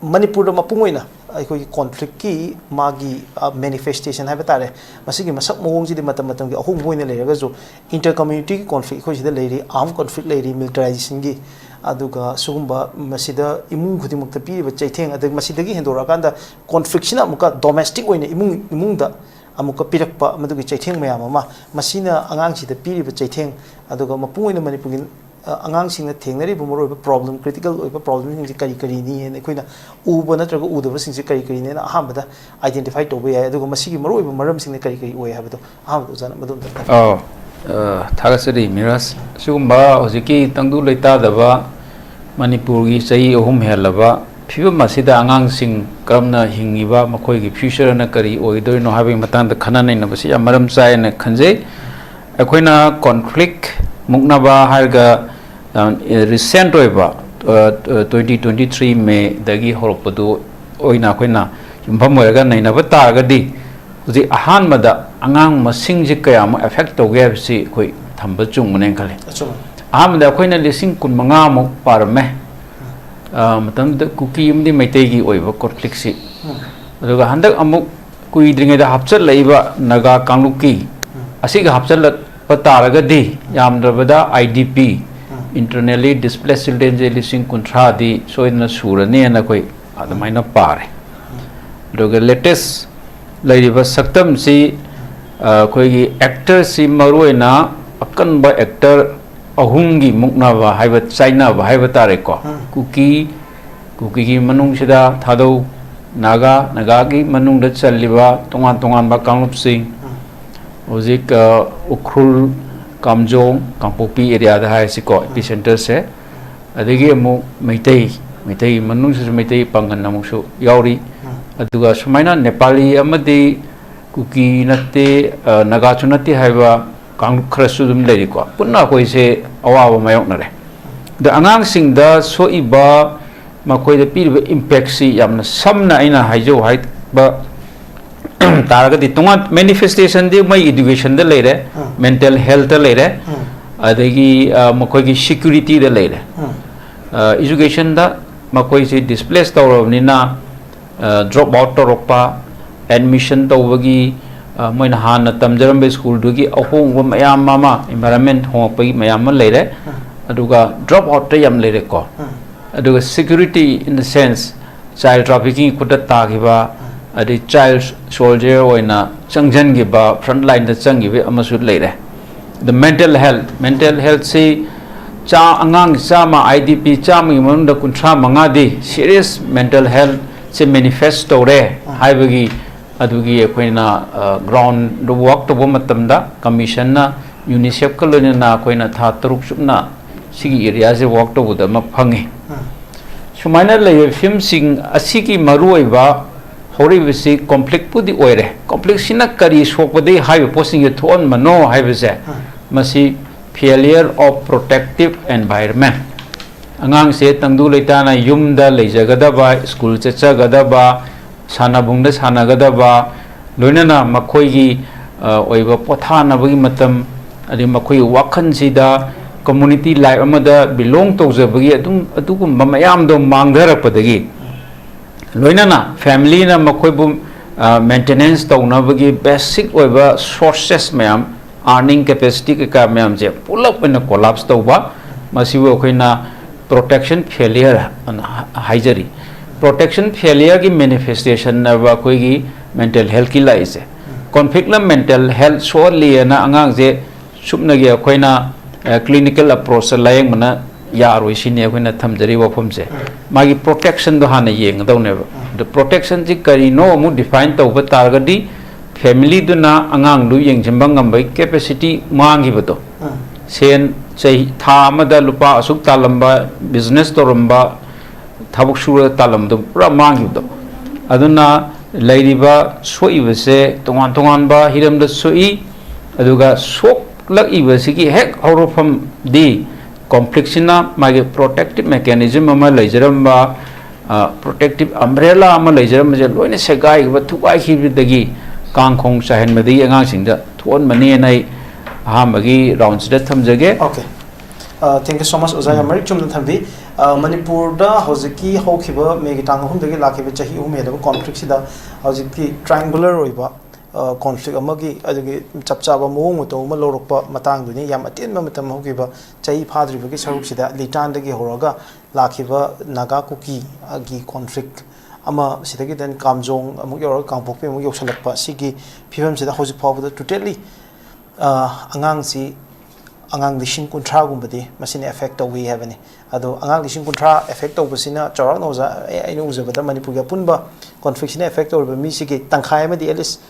ꯃꯅꯤꯄꯨꯔꯗ ꯃꯄꯨꯡ ꯑꯣꯏꯅ ꯑꯩꯈꯣꯏꯒꯤ conflictꯀꯤ ꯃꯥꯒꯤ, ꯑ, manifestation ꯍꯥꯏꯕ ꯇꯥꯔꯦ, ꯃꯁꯤꯒꯤ ꯃꯁꯛ ꯃꯑꯣꯡꯁꯤꯗꯤ ꯃꯇꯝ ꯃꯇꯝꯒꯤ ꯑꯍꯣꯡꯕ ꯑꯣꯏꯅ ꯂꯩꯔꯒꯁꯨ, inter community conflict ꯑꯩꯈꯣꯏ ꯁꯤꯗ ꯂꯩꯔꯤ, armed conflict ꯂꯩꯔꯤ, militarizationꯒꯤ, ꯑꯗꯨꯒ ꯁꯤꯒꯨꯝꯕ ꯃꯁꯤꯗ ꯏꯃꯨꯡ ꯈꯨꯗꯤꯡꯃꯛꯇ ꯄꯤꯔꯤꯕ ꯆꯩꯊꯦꯡ, ꯑꯗꯒꯤ ꯃꯁꯤꯗꯒꯤ ꯍꯦꯟꯗꯣꯔꯛꯑꯀꯥꯟꯗ conflictꯁꯤꯅ ꯑꯃꯨꯛꯀ domestic ꯑꯣꯏꯅ ꯏꯃꯨꯡ ꯏꯃꯨꯡꯗ ꯑꯃꯨꯛꯀ ꯄꯤꯔꯛꯄ ꯃꯗꯨꯒꯤ ꯆꯩꯊꯦꯡ ꯃꯌꯥꯝ ꯑꯃ, ꯃꯁꯤꯅ ꯑꯉꯥꯡꯁꯤꯗ ꯄꯤꯔꯤꯕ ꯆꯩꯊꯦꯡ, ꯑꯗꯨꯒ ꯃꯄꯨꯡ ꯑꯣꯏꯅ ꯃꯅꯤꯄꯨꯔꯒꯤ ꯑ, ꯑꯉꯥꯡꯁꯤꯡꯅ ꯊꯦꯡꯅꯔꯤꯕ ꯃꯔꯨꯑꯣꯏꯕ problem, critical ꯑꯣꯏꯕ problemꯁꯤꯡꯁꯦ ꯀꯔꯤ ꯀꯔꯤꯅꯤ ꯍꯥꯏꯅ ꯑꯩꯈꯣꯏꯅ ꯎꯕ ꯅꯠꯇ꯭ꯔꯒ ꯎꯗꯕꯁꯤꯡꯁꯦ ꯀꯔꯤ ꯀꯔꯤꯅꯦꯅ ꯑꯍꯥꯟꯕꯗ identify ꯇꯧꯕ ꯌꯥꯏ꯫ ꯑꯗꯨꯒ ꯃꯁꯤꯒꯤ ꯃꯔꯨꯑꯣꯏꯕ ꯃꯔꯝꯁꯤꯡꯅ ꯀꯔꯤ ꯀꯔꯤ ꯑꯣꯏ ꯍꯥꯏꯕꯗꯣ ꯑꯍꯥꯟꯕꯗ ꯑꯣꯖꯥꯅ ꯃꯗꯨ ꯑꯝꯇ ꯊꯝꯕꯤꯌꯨ꯫ ꯑꯧ, ꯑ, ꯊꯥꯒꯠꯆꯔꯤ ꯃꯤꯔꯥꯖ꯫ ꯑꯁꯤꯒꯨꯝꯕ ꯍꯧꯖꯤꯛꯀꯤ ꯇꯪꯗꯨ ꯂꯩꯇꯥꯗꯕ ꯃꯅꯤꯄꯨꯔꯒꯤ ꯆꯍꯤ ꯑꯍꯨꯝ ꯍꯦꯜꯂꯕ ꯐꯤꯕꯝ ꯑꯁꯤꯗ ꯑꯉꯥꯡꯁꯤꯡ ꯀꯔꯝꯅ ꯍꯤꯡꯉꯤꯕ, ꯃꯈꯣꯏꯒꯤ future ꯑꯅ ꯀꯔꯤ ꯑꯣꯏꯗꯣꯏꯅꯣ ꯍꯥꯏꯕꯒꯤ ꯃꯇꯥꯡꯗ ꯈꯟꯅ ꯅꯩꯅꯕꯁꯤ ꯌꯥꯝ ꯃꯔꯝ ꯆꯥꯏ ꯍꯥꯏꯅ ꯈꯟꯖꯩ꯫ ꯑꯩꯈꯣꯏꯅ conflict ꯃꯨꯛꯅꯕ ꯍꯥꯏꯔꯒ, ꯑ, recent ꯑꯣꯏꯕ, ꯑ, twenty twenty three Mayꯗꯒꯤ ꯍꯧꯔꯛꯄꯗꯨ ꯑꯣꯏꯅ ꯑꯩꯈꯣꯏꯅ ꯌꯨꯝꯐꯝ ꯑꯣꯏꯔꯒ ꯅꯩꯅꯕ ꯇꯥꯔꯒꯗꯤ, ꯍꯧꯖꯤꯛ ꯑꯍꯥꯟꯕꯗ ꯑꯉꯥꯡ ꯃꯁꯤꯡꯁꯦ ꯀꯌꯥꯃꯨꯛ affect ꯇꯧꯒꯦ ꯍꯥꯏꯕꯁꯤ ꯑꯩꯈꯣꯏ ꯊꯝꯕ ꯆꯨꯝꯒꯅꯦꯅ ꯈꯜꯂꯤ꯫ ꯑꯆꯨꯝꯕ꯫ ꯑꯍꯥꯟꯕꯗ ꯑꯩꯈꯣꯏꯅ ꯂꯤꯁꯤꯡ ꯀꯨꯟꯃꯉꯥꯃꯨꯛ ꯄꯥꯔꯝꯃꯦ꯫ ꯑ, ꯃꯇꯝꯗꯨꯗ ꯀꯨꯀꯤ ꯑꯃꯗꯤ ꯃꯩꯇꯩꯒꯤ ꯑꯣꯏꯕ conflictꯁꯤ꯫ ꯑꯗꯨꯒ ꯍꯟꯗꯛ ꯑꯃꯨꯛ ꯀꯨꯏꯗ꯭ꯔꯤꯉꯩꯗ ꯍꯥꯞꯆꯤꯜꯂꯛꯏꯕ ꯅꯥꯒꯥ ꯀꯥꯡꯂꯨꯞꯀꯤ ꯑꯁꯤꯒ ꯍꯥꯞꯆꯤꯜꯂꯛꯄ ꯇꯥꯔꯒꯗꯤ ꯌꯥꯝꯗ꯭ꯔꯕꯗ I D P, Internally Displaced Childrenꯁꯦ ꯂꯤꯁꯤꯡ ꯀꯨꯟꯊ꯭ꯔꯥꯗꯤ ꯁꯣꯏꯗꯅ ꯁꯨꯔꯅꯤꯅ ꯑꯩꯈꯣꯏ ꯑꯗꯨꯃꯥꯏꯅ ꯄꯥꯔꯦ꯫ ꯑꯗꯨꯒ latest ꯂꯩꯔꯤꯕ ꯁꯛꯇꯝꯁꯤ, ꯑ, ꯑꯩꯈꯣꯏꯒꯤ actorꯁꯤ ꯃꯔꯨꯑꯣꯏꯅ ꯑꯀꯟꯕ actor ꯑꯍꯨꯝꯒꯤ ꯃꯨꯛꯅꯕ ꯍꯥꯏꯕ, ꯆꯥꯏꯅꯕ ꯍꯥꯏꯕ ꯇꯥꯔꯦꯀꯣ꯫ ꯀꯨꯀꯤ, ꯀꯨꯀꯤꯒꯤ ꯃꯅꯨꯡꯁꯤꯗ ꯊꯥꯗꯧ, ꯅꯥꯒꯥ, ꯅꯥꯒꯥꯒꯤ ꯃꯅꯨꯡꯗ ꯆꯜꯂꯤꯕ ꯇꯣꯉꯥꯟ ꯇꯣꯉꯥꯟꯕ ꯀꯥꯡꯂꯨꯞꯁꯤꯡ, ꯍꯧꯖꯤꯛ, ꯑ, ꯎꯈ꯭ꯔꯨꯜ, ꯀꯥꯝꯖꯣꯡ, ꯀꯥꯡꯄꯣꯛꯄꯤ areaꯗ ꯍꯥꯏꯔꯁꯤꯀꯣ, epicenterꯁꯦ꯫ ꯑꯗꯒꯤ ꯑꯃꯨꯛ ꯃꯩꯇꯩ, ꯃꯩꯇꯩ ꯃꯅꯨꯡꯁꯤꯁꯨ ꯃꯩꯇꯩ ꯄꯥꯡꯒꯜ ꯑꯃꯨꯛꯁꯨ ꯌꯥꯎꯔꯤ꯫ ꯑꯗꯨꯒ ꯁꯨꯃꯥꯏꯅ ꯅꯦꯄꯥꯂꯤ ꯑꯃꯗꯤ ꯀꯨꯀꯤ ꯅꯠꯇꯦ, ꯑ, ꯅꯥꯒꯥꯁꯨ ꯅꯠꯇꯦ ꯍꯥꯏꯕ ꯀꯥꯡꯂꯨꯞ ꯈꯔꯁꯨ ꯑꯗꯨꯝ ꯂꯩꯔꯤꯀꯣ꯫ ꯄꯨꯟꯅ ꯑꯩꯈꯣꯏꯁꯦ ꯑꯋꯥꯕ ꯃꯥꯌꯣꯛꯅꯔꯦ꯫ ꯑꯗ ꯑꯉꯥꯡꯁꯤꯡꯗ ꯁꯣꯛꯏꯕ, ꯃꯈꯣꯏꯗ ꯄꯤꯔꯤꯕ impactꯁꯤ ꯌꯥꯝꯅ ꯁꯝꯅ ꯑꯩꯅ ꯍꯥꯏꯖꯧ ꯍꯥꯏꯕ ꯇꯥꯔꯒꯗꯤ, ꯇꯣꯉꯥꯟ manifestationꯗꯤ ꯃꯣꯏ educationꯗ ꯂꯩꯔꯦ, mental healthꯇ ꯂꯩꯔꯦ, ꯑꯗꯒꯤ, ꯑ, ꯃꯈꯣꯏꯒꯤ securityꯗ ꯂꯩꯔꯦ꯫ ꯑ, educationꯗ ꯃꯈꯣꯏꯁꯤ displace ꯇꯧꯔꯕꯅꯤꯅ, ꯑ, drop out ꯇꯧꯔꯛꯄ, admission ꯇꯧꯕꯒꯤ, ꯑ, ꯃꯣꯏꯅ ꯍꯥꯟꯅ ꯇꯝꯖꯔꯝꯕ schoolꯗꯨꯒꯤ ꯑꯍꯣꯡꯕ ꯃꯌꯥꯝ ꯑꯃ, environment ꯍꯣꯡꯉꯛꯄꯒꯤ ꯃꯌꯥꯝ ꯑꯃ ꯂꯩꯔꯦ꯫ ꯑꯗꯨꯒ drop outꯇ ꯌꯥꯝ ꯂꯩꯔꯦꯀꯣ꯫ ꯑꯗꯨꯒ security in the sense, child trafficking ꯈꯨꯠꯇ ꯇꯥꯈꯤꯕ, ꯑꯗꯩ child soldier ꯑꯣꯏꯅ ꯆꯪꯁꯤꯟꯈꯤꯕ, front lineꯗ ꯆꯪꯈꯤꯕ ꯑꯃꯁꯨ ꯂꯩꯔꯦ꯫ The mental health, mental healthꯁꯤ ꯆꯥ-, ꯑꯉꯥꯡ ꯆꯥꯝꯃ, ꯑꯥꯏ ꯗꯤ ꯄꯤ ꯆꯥꯝꯃꯒꯤ ꯃꯅꯨꯡꯗ ꯀꯨꯟꯊ꯭ꯔꯥ ꯃꯉꯥꯗꯤ serious mental health ꯁꯦ manifest ꯇꯧꯔꯦ ꯍꯥꯏꯕꯒꯤ, ꯑꯗꯨꯒꯤ ꯑꯩꯈꯣꯏꯅ, ꯑ, ground ꯗ work ꯇꯧꯕ ꯃꯇꯝꯗ commission ꯅ UNICEF ꯀ ꯂꯣꯏꯅꯅ ꯑꯩꯈꯣꯏꯅ ꯊꯥ ꯇꯔꯨꯛ ꯆꯨꯞꯅ ꯁꯤꯒꯤ area ꯁꯦ work ꯇꯧꯕꯗ ꯑꯃ ꯐꯪꯉꯤ꯫ ꯁꯨꯃꯥꯏꯅ ꯂꯩꯕ ꯐꯤꯕꯝꯁꯤꯡ ꯑꯁꯤꯒꯤ ꯃꯔꯨꯑꯣꯏꯕ ꯍꯧꯔꯛꯏꯕꯁꯤ conflict ꯄꯨꯗꯤ ꯑꯣꯏꯔꯦ꯫ Conflict ꯁꯤꯅ ꯀꯔꯤ ꯁꯣꯛꯄꯗꯒꯤ ꯍꯥꯏꯔꯤꯕ ꯄꯣꯠꯁꯤꯡꯁꯦ ꯊꯣꯛꯍꯟꯕꯅꯣ ꯍꯥꯏꯕꯁꯦ, ꯃꯁꯤ failure of protective environment꯫ ꯑꯉꯥꯡꯁꯦ ꯇꯪꯗꯨ ꯂꯩꯇꯥꯅ ꯌꯨꯝꯗ ꯂꯩꯖꯒꯗꯕ, school ꯆꯠꯆꯒꯗꯕ, ꯁꯥꯟꯅꯕꯨꯡꯗ ꯁꯥꯟꯅꯒꯗꯕ, ꯂꯣꯏꯅꯅ ꯃꯈꯣꯏꯒꯤ, ꯑ, ꯑꯣꯏꯕ ꯄꯣꯊꯥꯅꯕꯒꯤ ꯃꯇꯝ, ꯑꯗꯩ ꯃꯈꯣꯏꯒꯤ ꯋꯥꯈꯜꯁꯤꯗ community life ꯑꯃꯗ belong ꯇꯧꯖꯕꯒꯤ ꯑꯗꯨꯝ, ꯑꯗꯨꯒꯨꯝꯕ ꯃꯌꯥꯝꯗꯣ ꯃꯥꯡꯊꯔꯛꯄꯗꯒꯤ, ꯂꯣꯏꯅꯅ family ꯅ ꯃꯈꯣꯏꯕꯨ, ꯑ, maintenance ꯇꯧꯅꯕꯒꯤ basic ꯑꯣꯏꯕ sources ꯃꯌꯥꯝ, earning capacity ꯀꯩꯀꯥ ꯃꯌꯥꯝꯁꯦ ꯄꯨꯂꯞ ꯑꯣꯏꯅ collapse ꯇꯧꯕ, ꯃꯁꯤꯕꯨ ꯑꯩꯈꯣꯏꯅ protection failure ꯑꯅ ꯍꯥꯏꯖꯔꯤ꯫ Protection failure ꯒꯤ manifestation ꯅꯦꯕ ꯑꯩꯈꯣꯏꯒꯤ mental health ꯀꯤ ꯂꯥꯛꯏꯁꯦ꯫ Conflict ꯅ mental health ꯁꯣꯛꯍꯜꯂꯤꯑꯅ ꯑꯉꯥꯡꯁꯦ ꯁꯨꯞꯅꯒꯤ ꯑꯩꯈꯣꯏꯅ, ꯑ, clinical approach ꯇ ꯂꯥꯌꯦꯡꯕꯅ ꯌꯥꯔꯣꯏ ꯁꯤꯅꯤ ꯑꯩꯈꯣꯏꯅ ꯊꯝꯖꯔꯤꯕ ꯋꯥꯐꯝꯁꯦ꯫ ꯃꯥꯒꯤ protection ꯗꯣ ꯍꯥꯟꯅ ꯌꯦꯡꯒꯗꯧꯅꯦꯕ꯫ ꯑꯗꯣ protection ꯁꯤ ꯀꯔꯤꯅꯣ ꯑꯃꯨꯛ define ꯇꯧꯕ ꯇꯥꯔꯒꯗꯤ, family ꯗꯨꯅ ꯑꯉꯥꯡꯗꯨ ꯌꯦꯡꯁꯤꯟꯕ ꯉꯝꯕꯒꯤ capacity ꯃꯥꯡꯈꯤꯕꯗꯣ, ꯁꯦꯟ ꯆꯍꯤ, ꯊꯥ ꯑꯃꯗ ꯂꯨꯄꯥ ꯑꯁꯨꯛ ꯇꯥꯜꯂꯝꯕ, business ꯇꯧꯔꯝꯕ, ꯊꯕꯛ ꯁꯨꯔꯒ ꯇꯥꯜꯂꯝꯕꯗꯣ ꯄꯨꯔꯥ ꯃꯥꯡꯈꯤꯕꯗꯣ꯫ ꯑꯗꯨꯅ ꯂꯩꯔꯤꯕ ꯁꯣꯛꯏꯕꯁꯦ ꯇꯣꯉꯥꯟ ꯇꯣꯉꯥꯟꯕ ꯍꯤꯔꯝꯗ ꯁꯣꯛꯏ꯫ ꯑꯗꯨꯒ ꯁꯣꯛꯂꯛꯏꯕꯁꯤꯒꯤ ꯍꯦꯛ ꯍꯧꯔꯛꯐꯝꯗꯤ conflict ꯁꯤꯅ ꯃꯥꯒꯤ protective mechanism ꯑꯃ ꯂꯩꯖꯔꯝꯕ, ꯑ, protective umbrella ꯑꯃ ꯂꯩꯖꯔꯝꯕꯁꯦ ꯂꯣꯏꯅ ꯁꯦꯒꯥꯏꯈꯤꯕ, ꯊꯨꯒꯥꯏꯈꯤꯕꯗꯒꯤ, ꯀꯥꯡꯈꯣꯡ ꯆꯥꯏꯍꯟꯕꯗꯒꯤ ꯑꯉꯥꯡꯁꯤꯡꯗ ꯊꯣꯛꯍꯟꯕꯅꯦꯅ ꯑꯩ ꯑꯍꯥꯟꯕꯒꯤ round ꯁꯤꯗ ꯊꯝꯖꯒꯦ꯫ Okay. ꯑ, thank you so much, ꯑꯣꯖꯥ, ꯌꯥꯝ ꯃꯔꯤꯛ ꯆꯨꯝꯅ ꯊꯝꯕꯤ꯫ ꯑ, ꯃꯅꯤꯄꯨꯔꯗ ꯍꯧꯖꯤꯛꯀꯤ ꯍꯧꯈꯤꯕ ꯃꯦꯒꯤ ꯇꯥꯡ ꯑꯍꯨꯝꯗꯒꯤ ꯂꯥꯛꯈꯤꯕ ꯆꯍꯤ ꯑꯍꯨꯝ ꯍꯦꯜꯂꯕ conflict ꯁꯤꯗ ꯍꯧꯖꯤꯛꯇꯤ triangular ꯑꯣꯏꯕ, ꯑ, conflict ꯑꯃꯒꯤ, ꯑꯗꯨꯒꯤ ꯆꯞ ꯆꯥꯕ ꯃꯑꯣꯡ ꯃꯇꯧ ꯑꯃ ꯂꯧꯔꯛꯄ ꯃꯇꯥꯡꯗꯨꯅꯤ꯫ ꯌꯥꯝ ꯑꯇꯦꯟꯕ ꯃꯇꯝ ꯍꯧꯈꯤꯕ ꯆꯍꯤ ꯐꯥꯗ꯭ꯔꯤꯕꯒꯤ ꯁꯔꯨꯛꯁꯤꯗ ꯂꯤꯇꯥꯟꯗꯒꯤ ꯍꯧꯔꯒ ꯂꯥꯛꯈꯤꯕ ꯅꯥꯒꯥ ꯀꯨꯀꯤꯒꯤ conflict ꯑꯃ, ꯁꯤꯗꯒꯤ then ꯀꯥꯝꯖꯣꯡ ꯑꯃꯨꯛ ꯌꯧꯔꯒ ꯀꯥꯡꯄꯣꯛꯄꯤ ꯑꯃꯨꯛ ꯌꯧꯁꯜꯂꯛꯄ, ꯁꯤꯒꯤ ꯐꯤꯕꯝꯁꯤꯗ ꯍꯧꯖꯤꯛ ꯐꯥꯎꯕꯗ totally, ꯑ, ꯑꯉꯥꯡꯁꯤ ꯑꯉꯥꯡ ꯂꯤꯁꯤꯡ ꯀꯨꯟꯊ꯭ꯔꯥꯒꯨꯝꯕꯗꯤ ꯃꯁꯤꯅ affect ꯇꯧꯏ ꯍꯥꯏꯕꯅꯤ꯫ ꯑꯗꯣ ꯑꯉꯥꯡ ꯂꯤꯁꯤꯡ ꯀꯨꯟꯊ꯭꯭ꯔꯥ affect ꯇꯧꯕꯁꯤꯅ ꯆꯥꯎꯔꯥꯛꯅ ꯑꯣꯖꯥ, ꯑꯩ-, ꯑꯩꯅ ꯎꯖꯕꯗ ꯃꯅꯤꯄꯨꯔꯒꯤ ꯑꯄꯨꯟꯕ conflict ꯁꯤꯅ affect ꯇꯧꯔꯤꯕ ꯃꯤꯁꯤꯒꯤ ꯇꯪꯈꯥꯏ ꯑꯃꯗꯤ, at least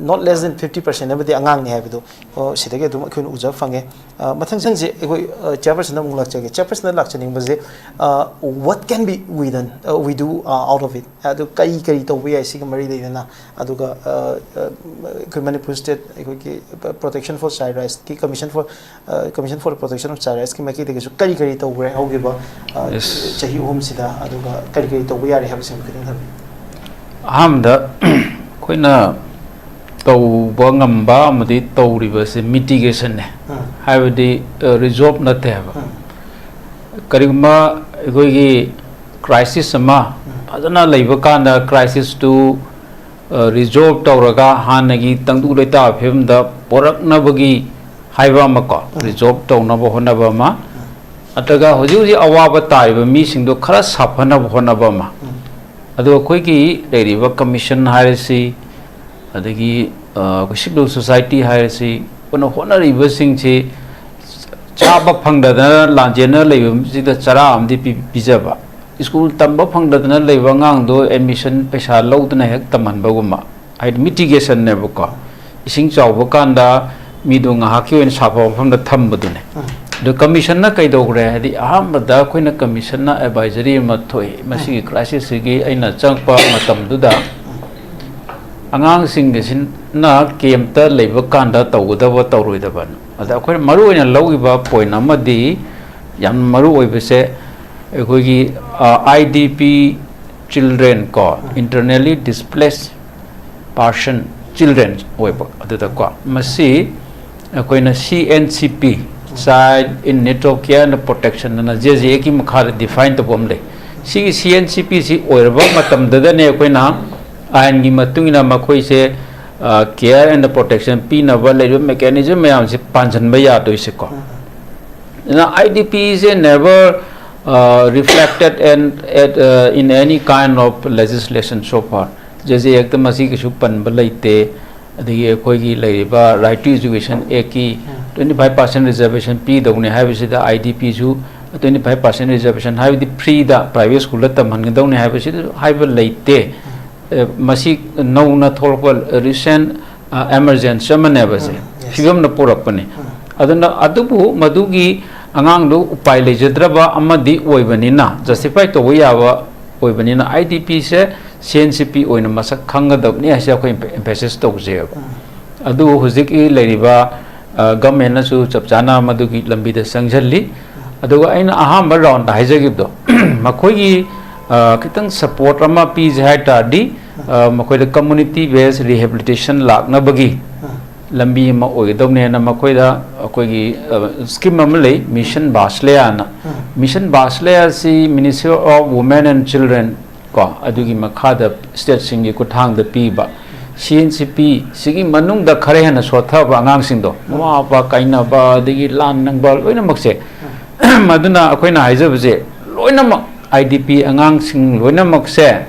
not less than fifty percent ꯑꯃꯗꯤ ꯑꯉꯥꯡꯅꯤ ꯍꯥꯏꯕꯗꯨ, ꯑ, ꯁꯤꯗꯒꯤ ꯑꯗꯨꯝ ꯑꯩꯈꯣꯏꯅ ꯎꯖꯕ ꯐꯪꯉꯦ꯫ ꯑ, ꯃꯊꯪ ꯁꯟꯁꯦ ꯑꯩꯈꯣꯏ, ꯑ, chairperson ꯗ ꯑꯃꯨꯛ ꯂꯥꯛꯆꯒꯦ꯫ Chairperson ꯗ ꯂꯥꯛꯆꯅꯤꯡꯕꯁꯦ, ꯑ, what can be we done, uh, we do, uh, out of it? ꯑꯗꯨ ꯀꯔꯤ ꯀꯔꯤ ꯇꯧꯕ ꯌꯥꯏ ꯁꯤꯒ ꯃꯔꯤ ꯂꯩꯅꯅ? ꯑꯗꯨꯒ, ꯑ, ꯑ, ꯑꯩꯈꯣꯏ ꯃꯅꯤꯄꯨꯔ state ꯑꯩꯈꯣꯏꯒꯤ protection for child rights ꯀꯤ commission for, ꯑ, commission for protection of child rights ꯀꯤ ꯃꯥꯏꯀꯩꯗꯒꯤꯁꯨ ꯀꯔꯤ ꯀꯔꯤ ꯇꯧꯈ꯭ꯔꯦ ꯍꯧꯈꯤꯕ, ꯑ, Yes. ꯆꯍꯤ ꯑꯍꯨꯝꯁꯤꯗ, ꯑꯗꯨꯒ ꯀꯔꯤ ꯀꯔꯤ ꯇꯧꯕ ꯌꯥꯔꯤ ꯍꯥꯏꯕꯁꯤꯡꯗꯨ ꯈꯤꯇꯪ ꯊꯝꯕꯤꯌꯨ꯫ ꯑꯍꯥꯟꯕꯗ ꯑꯩꯈꯣꯏꯅ ꯇꯧꯕ ꯉꯝꯕ ꯑꯃꯗꯤ ꯇꯧꯔꯤꯕꯁꯦ mitigation ꯅꯦ꯫ ꯎꯝ꯫ ꯍꯥꯏꯕꯗꯤ, ꯑ, resolve ꯅꯠꯇꯦ ꯍꯥꯏꯕ꯫ ꯎꯝ꯫ ꯀꯔꯤꯒꯨꯝꯕ ꯑꯩꯈꯣꯏꯒꯤ crisis ꯑꯃ ꯎꯝ꯫ ꯐꯖꯅ ꯂꯩꯕ ꯀꯥꯟꯗ crisis ꯇꯨ, ꯑ, resolve ꯇꯧꯔꯒ ꯍꯥꯟꯅꯒꯤ ꯇꯪꯗꯨ ꯂꯩꯇꯥꯕ ꯐꯤꯕꯝꯗ ꯄꯣꯔꯛꯅꯕꯒꯤ ꯍꯥꯏꯕ ꯑꯃ ꯀꯣ, ꯎꯝ꯫ Resolve ꯇꯧꯅꯕ ꯍꯣꯠꯅꯕ ꯑꯃ, ꯎꯝ꯫ ꯅꯠꯇ꯭ꯔꯒ ꯍꯧꯖꯤꯛ ꯍꯧꯖꯤꯛ ꯑꯋꯥꯕ ꯇꯥꯔꯤꯕ ꯃꯤꯁꯤꯡꯗꯣ ꯈꯔ ꯁꯥꯐꯅꯕ ꯍꯣꯠꯅꯕ ꯑꯃ꯫ ꯎꯝ꯫ ꯑꯗꯣ ꯑꯩꯈꯣꯏꯒꯤ ꯂꯩꯔꯤꯕ commission ꯍꯥꯏꯔꯁꯤ, ꯑꯗꯒꯤ, ꯑ, ꯑꯩꯈꯣꯏ civil society ꯍꯥꯏꯔꯁꯤ, ꯑꯩꯈꯣꯏꯅ ꯍꯣꯠꯅꯔꯤꯕꯁꯤꯡꯁꯤ ꯆꯥꯕ ꯐꯪꯗꯗꯅ ꯂꯥꯟꯖꯦꯟꯅ ꯂꯩꯕꯁꯤꯗ ꯆꯔꯥ ꯑꯃꯗꯤ ꯄꯤ-, ꯄꯤꯖꯕ, school ꯇꯝꯕ ꯐꯪꯗꯗꯅ ꯂꯩꯕ ꯑꯉꯥꯡꯗꯣ admission ꯄꯩꯁꯥ ꯂꯧꯗꯅ ꯍꯦꯛ ꯇꯝꯍꯟꯕꯒꯨꯝꯕ, ꯍꯥꯏꯗꯤ mitigation ꯅꯦꯕꯀꯣ꯫ ꯏꯁꯤꯡ ꯆꯥꯎꯕ ꯀꯥꯟꯗ ꯃꯤꯗꯣ ꯉꯥꯏꯍꯥꯛꯀꯤ ꯑꯣꯏꯅ ꯁꯥꯐꯕ ꯃꯐꯝꯗ ꯊꯝꯕꯗꯨꯅꯦ꯫ ꯎꯝ꯫ ꯑꯗꯣ commission ꯅ ꯀꯩꯗꯧꯈ꯭ꯔꯦ? ꯍꯥꯏꯗꯤ ꯑꯍꯥꯟꯕꯗ ꯑꯩꯈꯣꯏꯅ commission ꯅ advisory ꯑꯃ ꯊꯣꯛꯏ꯫ ꯃꯁꯤꯒꯤ ꯎꯝ꯫ Crisis ꯁꯤꯒꯤ ꯑꯩꯅ ꯆꯪꯉꯛꯄ ꯃꯇꯝꯗꯨꯗ ꯑꯉꯥꯡꯁꯤꯡ ꯑꯁꯤꯅ camp ꯇ ꯂꯩꯕ ꯀꯥꯟꯗ ꯇꯧꯒꯗꯕ ꯇꯧꯔꯣꯏꯗꯕꯅ꯫ ꯑꯗ ꯑꯩꯈꯣꯏꯅ ꯃꯔꯨ ꯑꯣꯏꯅ ꯂꯧꯈꯤꯕ point ꯑꯃꯗꯤ ꯌꯥꯝ ꯃꯔꯨ ꯑꯣꯏꯕꯁꯦ ꯑꯩꯈꯣꯏꯒꯤ, ꯑ, I D P children ꯀꯣ, ꯎꯝ꯫ Internally Displaced Person Children ꯑꯣꯏꯕ ꯑꯗꯨꯗꯀꯣ, ꯃꯁꯤ ꯑꯩꯈꯣꯏꯅ C N C P, Child in Need of Care and Protection ꯑꯅ J J Act ꯀꯤ ꯃꯈꯥꯗ define ꯇꯧꯕ ꯑꯃ ꯂꯩ꯫ ꯁꯤꯒꯤ C N C P ꯁꯤ ꯑꯣꯏꯔꯕ ꯃꯇꯝꯗꯨꯗꯅꯦ ꯑꯩꯈꯣꯏꯅ ꯑꯥꯏꯟꯒꯤ ꯃꯇꯨꯡ ꯏꯟꯅ ꯃꯈꯣꯏꯁꯦ, ꯑ, care and protection ꯄꯤꯅꯕ ꯂꯩꯔꯤꯕ mechanism ꯃꯌꯥꯝꯁꯦ ꯄꯥꯟꯁꯤꯟꯕ ꯌꯥꯗꯣꯏꯁꯦꯀꯣ꯫ ꯑꯗꯨꯅ I D P say never, ꯑ, reflected and at, ꯑ, in any kind of legislation so far꯫ J J Act ꯇ ꯃꯁꯤ ꯀꯩꯁꯨ ꯄꯟꯕ ꯂꯩꯇꯦ꯫ ꯑꯗꯒꯤ ꯑꯩꯈꯣꯏꯒꯤ ꯂꯩꯔꯤꯕ Right to Education Act ꯀꯤ ꯎꯝ꯫ twenty five percent reservation ꯄꯤꯗꯧꯅꯤ ꯍꯥꯏꯕꯁꯤꯗ, I D P ꯁꯨ twenty five percent reservation ꯍꯥꯏꯕꯗꯤ free ꯗ private school ꯗ ꯇꯝꯍꯟꯒꯗꯧꯅꯤ ꯍꯥꯏꯕꯁꯤꯗ ꯍꯥꯏꯕ ꯂꯩꯇꯦ꯫ ꯑꯦ, ꯃꯁꯤ ꯅꯧꯅ ꯊꯣꯛꯂꯛꯄ recent, ꯑ, emergence ꯑꯃꯅꯦꯕ ꯁꯦ꯫ ꯎꯝ, yes. ꯐꯤꯕꯝꯅ ꯄꯨꯔꯛꯄꯅꯤ꯫ ꯎꯝ꯫ ꯑꯗꯨꯅ ꯑꯗꯨꯕꯨ ꯃꯗꯨꯒꯤ ꯑꯉꯥꯡꯗꯨ ꯎꯄꯥꯏ ꯂꯩꯖꯗ꯭ꯔꯕ ꯑꯃꯗꯤ ꯑꯣꯏꯕꯅꯤꯅ, justify ꯇꯧꯕ ꯌꯥꯕ ꯑꯣꯏꯕꯅꯤꯅ, I D P say C N C P ꯑꯣꯏꯅ ꯃꯁꯛ ꯈꯪꯒꯗꯕꯅꯤ ꯍꯥꯏꯁꯦ ꯑꯩꯈꯣꯏ emphasize ꯇꯧꯖꯩꯕ꯫ ꯎꯝ꯫ ꯑꯗꯨ ꯍꯧꯖꯤꯛꯀꯤ ꯂꯩꯔꯤꯕ, ꯑ, government ꯅꯁꯨ ꯆꯞ ꯆꯥꯅ ꯃꯗꯨꯒꯤ ꯂꯝꯕꯤꯗ ꯆꯪꯁꯤꯜꯂꯤ꯫ ꯑꯗꯨꯒ ꯑꯩꯅ ꯑꯍꯥꯟꯕ round ꯇ ꯍꯥꯏꯖꯈꯤꯕꯗꯣ, ꯃꯈꯣꯏꯒꯤ, ꯑ, ꯈꯤꯇꯪ support ꯑꯃ ꯄꯤꯁꯦ ꯍꯥꯏ ꯇꯥꯔꯗꯤ, ꯑ, ꯃꯈꯣꯏꯗ community based rehabilitation ꯂꯥꯛꯅꯕꯒꯤ ꯂꯝꯕꯤ ꯑꯃ ꯑꯣꯏꯒꯗꯧꯅꯦꯅ ꯃꯈꯣꯏꯗ ꯑꯩꯈꯣꯏꯒꯤ, ꯑ, scheme ꯑꯃ ꯂꯩ, Mission Vatsalya ꯅ꯫ Mission Vatsalya ꯑꯁꯤ Ministry of Women and Children ꯀꯣ, ꯑꯗꯨꯒꯤ ꯃꯈꯥꯗ state ꯁꯤꯡꯒꯤ ꯈꯨꯠꯊꯥꯡꯗ ꯄꯤꯕ꯫ C N C P ꯁꯤꯒꯤ ꯃꯅꯨꯡꯗ ꯈꯔ ꯍꯦꯟꯅ ꯁꯣꯠꯊꯕ ꯑꯉꯥꯡꯁꯤꯡꯗꯣ, ꯃꯃꯥ ꯃꯄꯥ ꯀꯥꯏꯅꯕ, ꯑꯗꯒꯤ ꯂꯥꯟ ꯅꯪꯕ, ꯂꯣꯏꯅꯃꯛꯁꯦ꯫ ꯃꯗꯨꯅ ꯑꯩꯈꯣꯏꯅ ꯍꯥꯏꯖꯕꯁꯦ, ꯂꯣꯏꯅꯃꯛ I D P ꯑꯉꯥꯡꯁꯤꯡ ꯂꯣꯏꯅꯃꯛꯁꯦ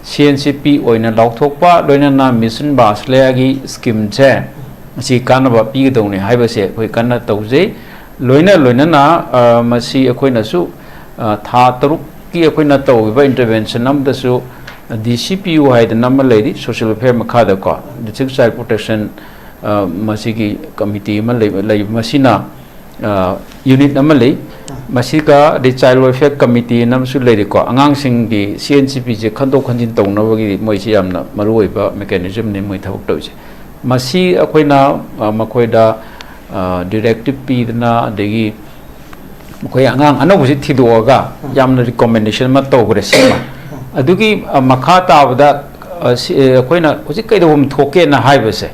C N C P ꯑꯣꯏꯅ ꯂꯥꯎꯊꯣꯛꯄ, ꯂꯣꯏꯅꯅ Mission Vatsalya ꯒꯤ scheme ꯁꯦ ꯑꯁꯤ ꯀꯥꯟꯅꯕ ꯄꯤꯒꯗꯧꯅꯤ ꯍꯥꯏꯕꯁꯦ ꯑꯩꯈꯣꯏ ꯀꯟꯅ ꯇꯧꯖꯩ꯫ ꯂꯣꯏꯅ ꯂꯣꯏꯅꯅ, ꯑ, ꯃꯁꯤ ꯑꯩꯈꯣꯏꯅꯁꯨ, ꯑ, ꯊꯥ ꯇꯔꯨꯛꯀꯤ ꯑꯩꯈꯣꯏꯅ ꯇꯧꯔꯤꯕ intervention ꯑꯃꯗꯁꯨ D C P U ꯍꯥꯏꯗꯅ ꯑꯃ ꯂꯩꯔꯤ, Social Welfare ꯃꯈꯥꯗꯀꯣ, District Child Protection, ꯑ, ꯃꯁꯤꯒꯤ committee ꯑꯃ ꯂꯩꯕ, ꯂꯩꯕ, ꯃꯁꯤꯅ, ꯑ, unit ꯑꯃ ꯂꯩ꯫ ꯃꯁꯤꯒ ꯑꯗꯩ Child Welfare Committee ꯑꯅ ꯑꯃꯁꯨ ꯂꯩꯔꯤꯀꯣ, ꯑꯉꯥꯡꯁꯤꯡꯒꯤ C N C P ꯁꯦ ꯈꯟꯗꯣꯛ ꯈꯟꯖꯤꯟ ꯇꯧꯅꯕꯒꯤ ꯃꯣꯏꯁꯤ ꯌꯥꯝꯅ ꯃꯔꯨꯑꯣꯏꯕ mechanism ꯅꯤ ꯃꯣꯏ ꯊꯕꯛ ꯇꯧꯔꯤꯁꯦ꯫ ꯃꯁꯤ ꯑꯩꯈꯣꯏꯅ, ꯑ, ꯃꯈꯣꯏꯗ, ꯑ, directive ꯄꯤꯗꯅ, ꯑꯗꯒꯤ ꯃꯈꯣꯏ ꯑꯉꯥꯡ ꯑꯅꯧꯕꯁꯤ ꯊꯤꯗꯣꯛꯑꯒ ꯌꯥꯝꯅ recommendation ꯑꯃ ꯇꯧꯈ꯭ꯔꯦ ꯁꯤꯃ꯫ ꯑꯗꯨꯒꯤ, ꯑ, ꯃꯈꯥ ꯇꯥꯕꯗ, ꯑ, ꯁꯤ, ꯑ, ꯑꯩꯈꯣꯏꯅ ꯍꯧꯖꯤꯛ ꯀꯩꯗꯧꯐꯝ ꯊꯣꯛꯀꯦꯅ ꯍꯥꯏꯕꯁꯦ,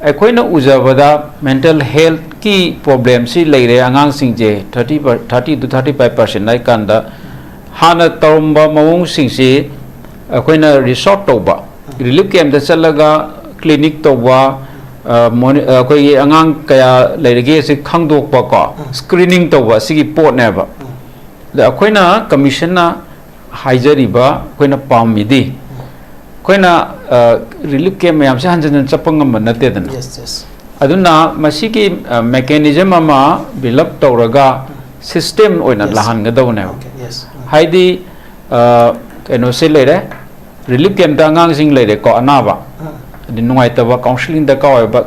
ꯑꯩꯈꯣꯏꯅ ꯎꯖꯕꯗ mental health ꯀꯤ problem ꯁꯤ ꯂꯩꯔꯦ꯫ ꯑꯉꯥꯡꯁꯤꯡꯁꯦ thirty per-, thirty to thirty five percent ꯍꯥꯏ ꯀꯥꯟꯗ ꯍꯥꯟꯅ ꯇꯧꯔꯝꯕ ꯃꯑꯣꯡꯁꯤꯡꯁꯤ ꯑꯩꯈꯣꯏꯅ resort ꯇꯧꯕ, relief camp ꯇ ꯆꯠꯂꯒ clinic ꯇꯧꯕ, ꯑ, ꯃꯣꯅꯤ-, ꯑ, ꯑꯩꯈꯣꯏꯒꯤ ꯑꯉꯥꯡ ꯀꯌꯥ ꯂꯩꯔꯒꯦ ꯁꯤ ꯈꯪꯗꯣꯛꯄ ꯀꯣ, screening ꯇꯧꯕ ꯑꯁꯤꯒꯤ ꯄꯣꯠꯅꯦꯕ꯫ ꯑꯗ ꯑꯩꯈꯣꯏꯅ commission ꯅ ꯍꯥꯏꯖꯔꯤꯕ, ꯑꯩꯈꯣꯏꯅ ꯄꯥꯝꯃꯤꯗꯤ, ꯑꯩꯈꯣꯏꯅ, ꯑ, relief camp ꯃꯌꯥꯝꯁꯦ ꯍꯟꯖꯟ ꯍꯟꯖꯟ ꯆꯠꯄ ꯉꯝꯕ ꯅꯠꯇꯦꯗꯅ꯫ Yes, yes. ꯑꯗꯨꯅ ꯃꯁꯤꯒꯤ mechanism ꯑꯃ build up ꯇꯧꯔꯒ system ꯑꯣꯏꯅ ꯂꯥꯛꯍꯟꯒꯗꯧꯕꯅꯦꯕ꯫ ꯍꯥꯏꯗꯤ ꯀꯩꯅꯣꯁꯦ ꯂꯩꯔꯦ, relief camp ꯇ ꯑꯉꯥꯡꯁꯤꯡ ꯂꯩꯔꯦꯀꯣ, ꯑꯅꯥꯕ, ꯑꯗꯩ ꯅꯨꯡꯉꯥꯏꯇꯕ counselling ꯗꯔꯀꯥꯔ ꯑꯣꯏꯕ,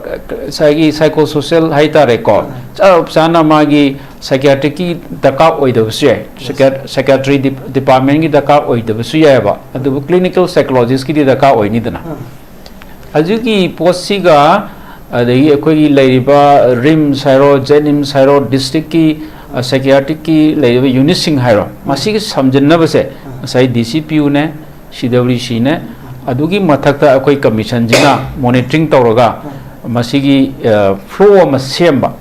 ꯉꯁꯥꯏꯒꯤ psychosocial ꯍꯥꯏꯇꯥꯔꯦꯀꯣ, ꯆꯞ ꯆꯥꯅ ꯃꯥꯒꯤ psychiatric ꯀꯤ ꯗꯔꯀꯥꯔ ꯑꯣꯏꯗꯕꯁꯨ ꯌꯥꯏ, psychiatry department ꯀꯤ ꯗꯔꯀꯥꯔ ꯑꯣꯏꯗꯕꯁꯨ ꯌꯥꯏꯑꯕ, ꯑꯗꯨꯕꯨ clinical psychologist ꯀꯤꯗꯤ ꯗꯔꯀꯥꯔ ꯑꯣꯏꯅꯤꯗꯅ꯫ ꯑꯗꯨꯒꯤ ꯄꯣꯠꯁꯤꯒ ꯑꯗꯒꯤ ꯑꯩꯈꯣꯏꯒꯤ ꯂꯩꯔꯤꯕ RIMS ꯍꯥꯏꯔꯣ, JNIMS ꯍꯥꯏꯔꯣ, district ꯀꯤ psychiatric ꯀꯤ ꯂꯩꯔꯤꯕ unit ꯁꯤꯡ ꯍꯥꯏꯔꯣ, ꯃꯁꯤꯒꯤ ꯁꯝꯖꯤꯟꯅꯕꯁꯦ ꯉꯁꯥꯏ DCPU ꯅꯦ, CWC ꯅꯦ, ꯑꯗꯨꯒꯤ ꯃꯊꯛꯇ ꯑꯩꯈꯣꯏ commission ꯁꯤꯅ monitoring ꯇꯧꯔꯒ ꯃꯁꯤꯒꯤ flow ꯑꯃ ꯁꯦꯝꯕ,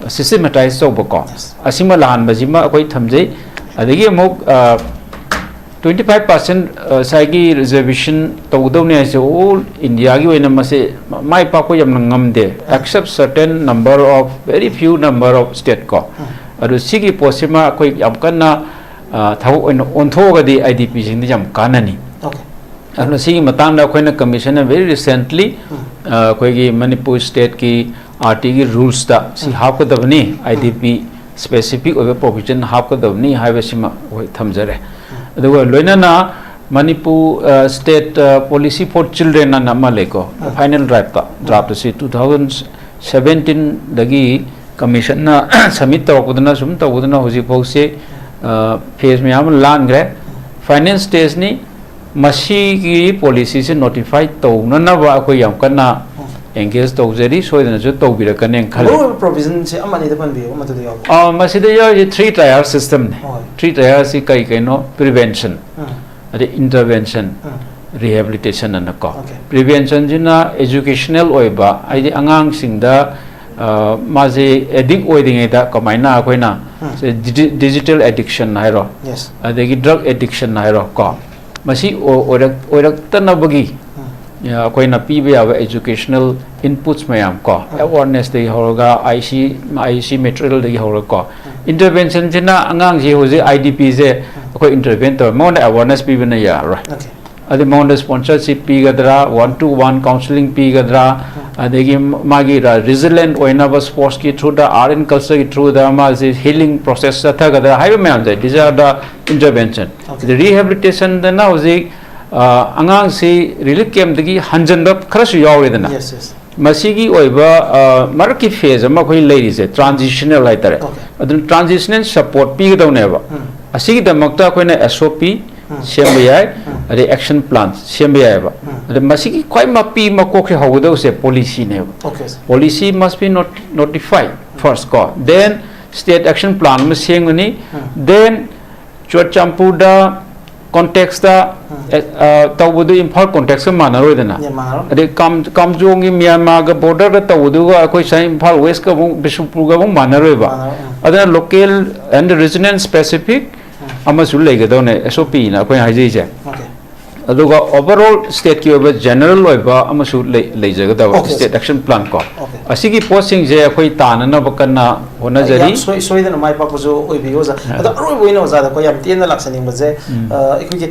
systematize ꯇꯧꯕꯀꯣ, ꯑꯁꯤꯃ ꯂꯥꯛꯍꯟꯕꯁꯤꯃ ꯑꯩꯈꯣꯏ ꯊꯝꯖꯩ꯫ ꯑꯗꯒꯤ ꯑꯃꯨꯛ twenty five percent ꯉꯁꯥꯏꯒꯤ reservation ꯇꯧꯒꯗꯧꯅꯤ ꯍꯥꯏꯁꯦ all India ꯒꯤ ꯑꯣꯏꯅ ꯃꯁꯤ ꯃꯥꯏ ꯄꯥꯛꯄ ꯌꯥꯝꯅ ꯉꯝꯗꯦ, except certain number of, very few number of state ꯀꯣ꯫ ꯑꯗꯨ ꯁꯤꯒꯤ ꯄꯣꯠꯁꯤꯃ ꯑꯩꯈꯣꯏ ꯌꯥꯝ ꯀꯟꯅ ꯊꯕꯛ ꯑꯣꯏꯅ ꯑꯣꯟꯊꯣꯛꯑꯒꯗꯤ IDP ꯁꯤꯡꯗ ꯌꯥꯝ ꯀꯥꯟꯅꯅꯤ꯫ ꯑꯗꯨꯅ ꯁꯤꯒꯤ ꯃꯇꯥꯡꯗ ꯑꯩꯈꯣꯏꯅ commission ꯅ very recently ꯑꯩꯈꯣꯏꯒꯤ ꯃꯅꯤꯄꯨꯔ state ꯀꯤ RT ꯒꯤ rules ꯇ ꯁꯤ ꯍꯥꯞꯀꯗꯕꯅꯤ, IDP specific ꯑꯣꯏꯕ provision ꯍꯥꯞꯀꯗꯕꯅꯤ ꯍꯥꯏꯕꯁꯤꯃ ꯑꯩꯈꯣꯏ ꯊꯝꯖꯔꯦ꯫ ꯑꯗꯨꯒ ꯂꯣꯏꯅꯅ Manipur state policy for children ꯑꯅ ꯑꯃ ꯂꯩꯀꯣ, final draft ꯇ, draft ꯑꯁꯤ two thousand seventeen ꯗꯒꯤ commission ꯅ submit ꯇꯧꯔꯛꯄꯗꯨꯅ ꯁꯨꯝ ꯇꯧꯕꯗꯨꯅ ꯍꯧꯖꯤꯛ ꯐꯥꯎꯁꯦ phase ꯃꯌꯥꯝ ꯑꯃ ꯂꯥꯟꯈ꯭ꯔꯦ꯫ Final stage ꯅꯤ꯫ ꯃꯁꯤꯒꯤ policy ꯁꯦ notify ꯇꯧꯅꯅꯕ ꯑꯩꯈꯣꯏ ꯌꯥꯝ ꯀꯟꯅ engage ꯇꯧꯖꯔꯤ, ꯁꯣꯏꯗꯅꯁꯨ ꯇꯧꯕꯤꯔꯛꯀꯅꯦꯅ ꯈꯜꯂꯤ꯫ ꯃꯔꯨꯑꯣꯏꯕ provision ꯁꯦ ꯑꯃ ꯑꯅꯤꯗ ꯄꯟꯕꯤꯌꯨ, ꯃꯗꯨꯗ ꯌꯥꯎꯕ꯫ ꯑ, ꯃꯁꯤꯗ ꯌꯥꯎꯔꯤꯁꯦ three tier system ꯅꯤ꯫ Three tier ꯁꯤ ꯀꯩ ꯀꯩꯅꯣ? Prevention, ꯑꯗꯩ intervention, rehabilitation ꯑꯅꯀꯣ꯫ Prevention ꯁꯤꯅ educational ꯑꯣꯏꯕ, ꯍꯥꯏꯗꯤ ꯑꯉꯥꯡꯁꯤꯡꯗ ꯃꯥꯁꯦ addict ꯑꯣꯏꯔꯤꯉꯩꯗ ꯀꯃꯥꯏꯅ ꯑꯩꯈꯣꯏꯅ digital addiction ꯍꯥꯏꯔꯣ, ꯑꯗꯒꯤ drug addiction ꯍꯥꯏꯔꯣ ꯀꯣ, ꯃꯁꯤ ꯑꯣꯏꯔꯛꯇꯅꯕꯒꯤ ꯑꯩꯈꯣꯏꯅ ꯄꯤꯕ ꯌꯥꯕ educational inputs ꯃꯌꯥꯝ ꯀꯣ, awareness ꯇꯒꯤ ꯍꯧꯔꯒ, IC, IC material ꯗꯒꯤ ꯍꯧꯔꯒ ꯀꯣ꯫ Intervention ꯁꯤꯅ ꯑꯉꯥꯡꯁꯤ ꯍꯧꯖꯤꯛ IDP ꯁꯦ ꯑꯩꯈꯣꯏ intervene ꯇꯧꯔ ꯃꯉꯣꯟꯗ awareness ꯄꯤꯕꯅ ꯌꯥꯔꯔꯣꯏ꯫ ꯑꯗꯩ ꯃꯉꯣꯟꯗ sponsorship ꯄꯤꯒꯗ꯭ꯔꯥ, one to one counselling ꯄꯤꯒꯗ꯭ꯔꯥ, ꯑꯗꯒꯤ ꯃꯥꯒꯤ ꯔꯤꯖꯤꯂꯦꯟ ꯑꯣꯏꯅꯕ ꯁ꯭ꯄꯣꯔꯠꯁꯀꯤ ꯊ꯭ꯔꯨꯗ, ꯑꯥꯔꯠ ꯑꯦꯟ ꯀꯜꯆꯔꯒꯤ ꯊ꯭ꯔꯨꯗ ꯃꯥꯁꯤ ꯍꯤꯂꯤꯡ ꯄ꯭ꯔꯣꯁꯦꯁ ꯆꯠꯊꯒꯗ꯭ꯔꯥ ꯍꯥꯏꯕ ꯃꯌꯥꯝꯁꯦ, these are the intervention. Okay. ꯑꯗ ꯔꯤꯍꯦꯕꯤꯂꯤꯇꯦꯁꯟꯗꯅ ꯍꯧꯖꯤꯛ ꯑ, ꯑꯉꯥꯡꯁꯤ ꯔꯤꯂꯤꯐ ꯀꯦꯝꯞꯇꯒꯤ ꯍꯟꯖꯟꯕ ꯈꯔꯁꯨ ꯌꯥꯎꯔꯦꯗꯅ, Yes, yes. ꯃꯁꯤꯒꯤ ꯑꯣꯏꯕ ꯑ, ꯃꯔꯛꯀꯤ ꯐꯦꯖ ꯑꯃ ꯑꯩꯈꯣꯏ ꯂꯩꯔꯤꯁꯦ, ꯇ꯭ꯔꯥꯟꯖꯤꯁꯅꯦꯜ ꯍꯥꯏꯇꯥꯔꯦ. Okay. ꯑꯗꯨꯅ ꯇ꯭ꯔꯥꯟꯖꯤꯁꯅꯦꯜ ꯁꯄꯣꯔꯠ ꯄꯤꯒꯗꯧꯅꯦꯕ. ꯎꯝ. ꯑꯁꯤꯒꯤꯗꯃꯛꯇ ꯑꯩꯈꯣꯏꯅ ꯑꯦꯁ ꯑꯣ ꯄꯤ ꯎꯝ. ꯁꯦꯝꯕ ꯌꯥꯏ, ꯎꯝ. ꯑꯗꯩ ꯑꯦꯛꯁꯟ ꯄ꯭ꯂꯥꯟ ꯁꯦꯝꯕ ꯌꯥꯏꯑꯕ. ꯎꯝ. ꯑꯗ ꯃꯁꯤꯒꯤ ꯈ꯭ꯋꯥꯏ ꯃꯄꯤ ꯃꯀꯣꯛꯁꯦ ꯍꯧꯒꯗꯧꯁꯦ ꯄꯣꯂꯤꯁꯤꯅꯦꯕ. Okay, sir. Policy must be not- notified first ꯀꯣ, then state action plan ꯑꯃ ꯁꯦꯝꯒꯅꯤ, ꯎꯝ. then ꯆꯨꯔꯆꯥꯟꯄꯨꯔꯗ ꯀꯣꯟꯇꯦꯛꯁꯇ ꯎꯝ. ꯑꯦ, ꯑ, ꯇꯧꯕꯗꯨ ꯏꯝꯐꯥꯜ ꯀꯣꯟꯇꯦꯛꯁꯀ ꯃꯥꯟꯅꯔꯣꯏꯗꯅ. Yeah, ꯃꯥꯟꯅꯔꯣꯏ. ꯑꯗꯩ ꯀꯥꯝ- ꯀꯥꯝꯖꯣꯡꯒꯤ ꯃ꯭ꯌꯥꯟꯃꯥꯔꯒ ꯕꯣꯔꯗꯔꯗ ꯇꯧꯕꯗꯨꯒ ꯑꯩꯈꯣꯏ ꯁ꯭ꯋꯥꯏ ꯏꯝꯐꯥꯜ ꯋꯦꯁꯀ ꯑꯃꯨꯛ ꯕꯤꯁꯅꯨꯄꯨꯔꯒ ꯑꯃꯨꯛ ꯃꯥꯟꯅꯔꯣꯏꯕ. ꯃꯥꯟꯅꯔꯣꯏ, ꯎꯝ. ꯑꯗꯨꯅ local and regional specific ꯑꯃꯁꯨ ꯂꯩꯒꯗꯧꯅꯦ, ꯑꯦꯁ ꯑꯣ ꯄꯤꯅ ꯑꯩꯈꯣꯏꯅ ꯍꯥꯏꯖꯩꯁꯦ. Okay. ꯑꯗꯨꯒ ꯑꯣꯚꯔꯑꯣꯜ ꯁ꯭ꯇꯦꯠꯀꯤ ꯑꯣꯏꯕ ꯖꯦꯅꯔꯦꯜ ꯑꯣꯏꯕ ꯑꯃꯁꯨ ꯂꯩ- ꯂꯩꯖꯒꯗꯕ, Okay. ꯁ꯭ꯇꯦꯠ ꯑꯦꯛꯁꯟ ꯄ꯭ꯂꯥꯟ ꯀꯣ. Okay. ꯑꯁꯤꯒꯤ ꯄꯣꯠꯁꯤꯡꯁꯦ ꯑꯩꯈꯣꯏ ꯇꯥꯅꯅꯕ ꯀꯟꯅ ꯍꯣꯠꯅꯖꯔꯤ. ꯌꯥꯝ ꯁꯣꯏ- ꯁꯣꯏꯗꯅ ꯃꯥꯏ ꯄꯥꯛꯄꯁꯨ ꯑꯣꯏꯕꯤꯌꯨ, ꯑꯣꯖꯥ꯫ ꯑꯗꯣ ꯑꯔꯣꯏꯕ ꯑꯣꯏꯅ ꯑꯣꯖꯥꯗ ꯑꯩꯈꯣꯏ ꯌꯥꯝ ꯇꯦꯟꯅ ꯂꯥꯛꯆꯅꯤꯡꯕꯁꯦ, ꯎꯝ. ꯑ, ꯑꯩꯈꯣꯏꯒꯤ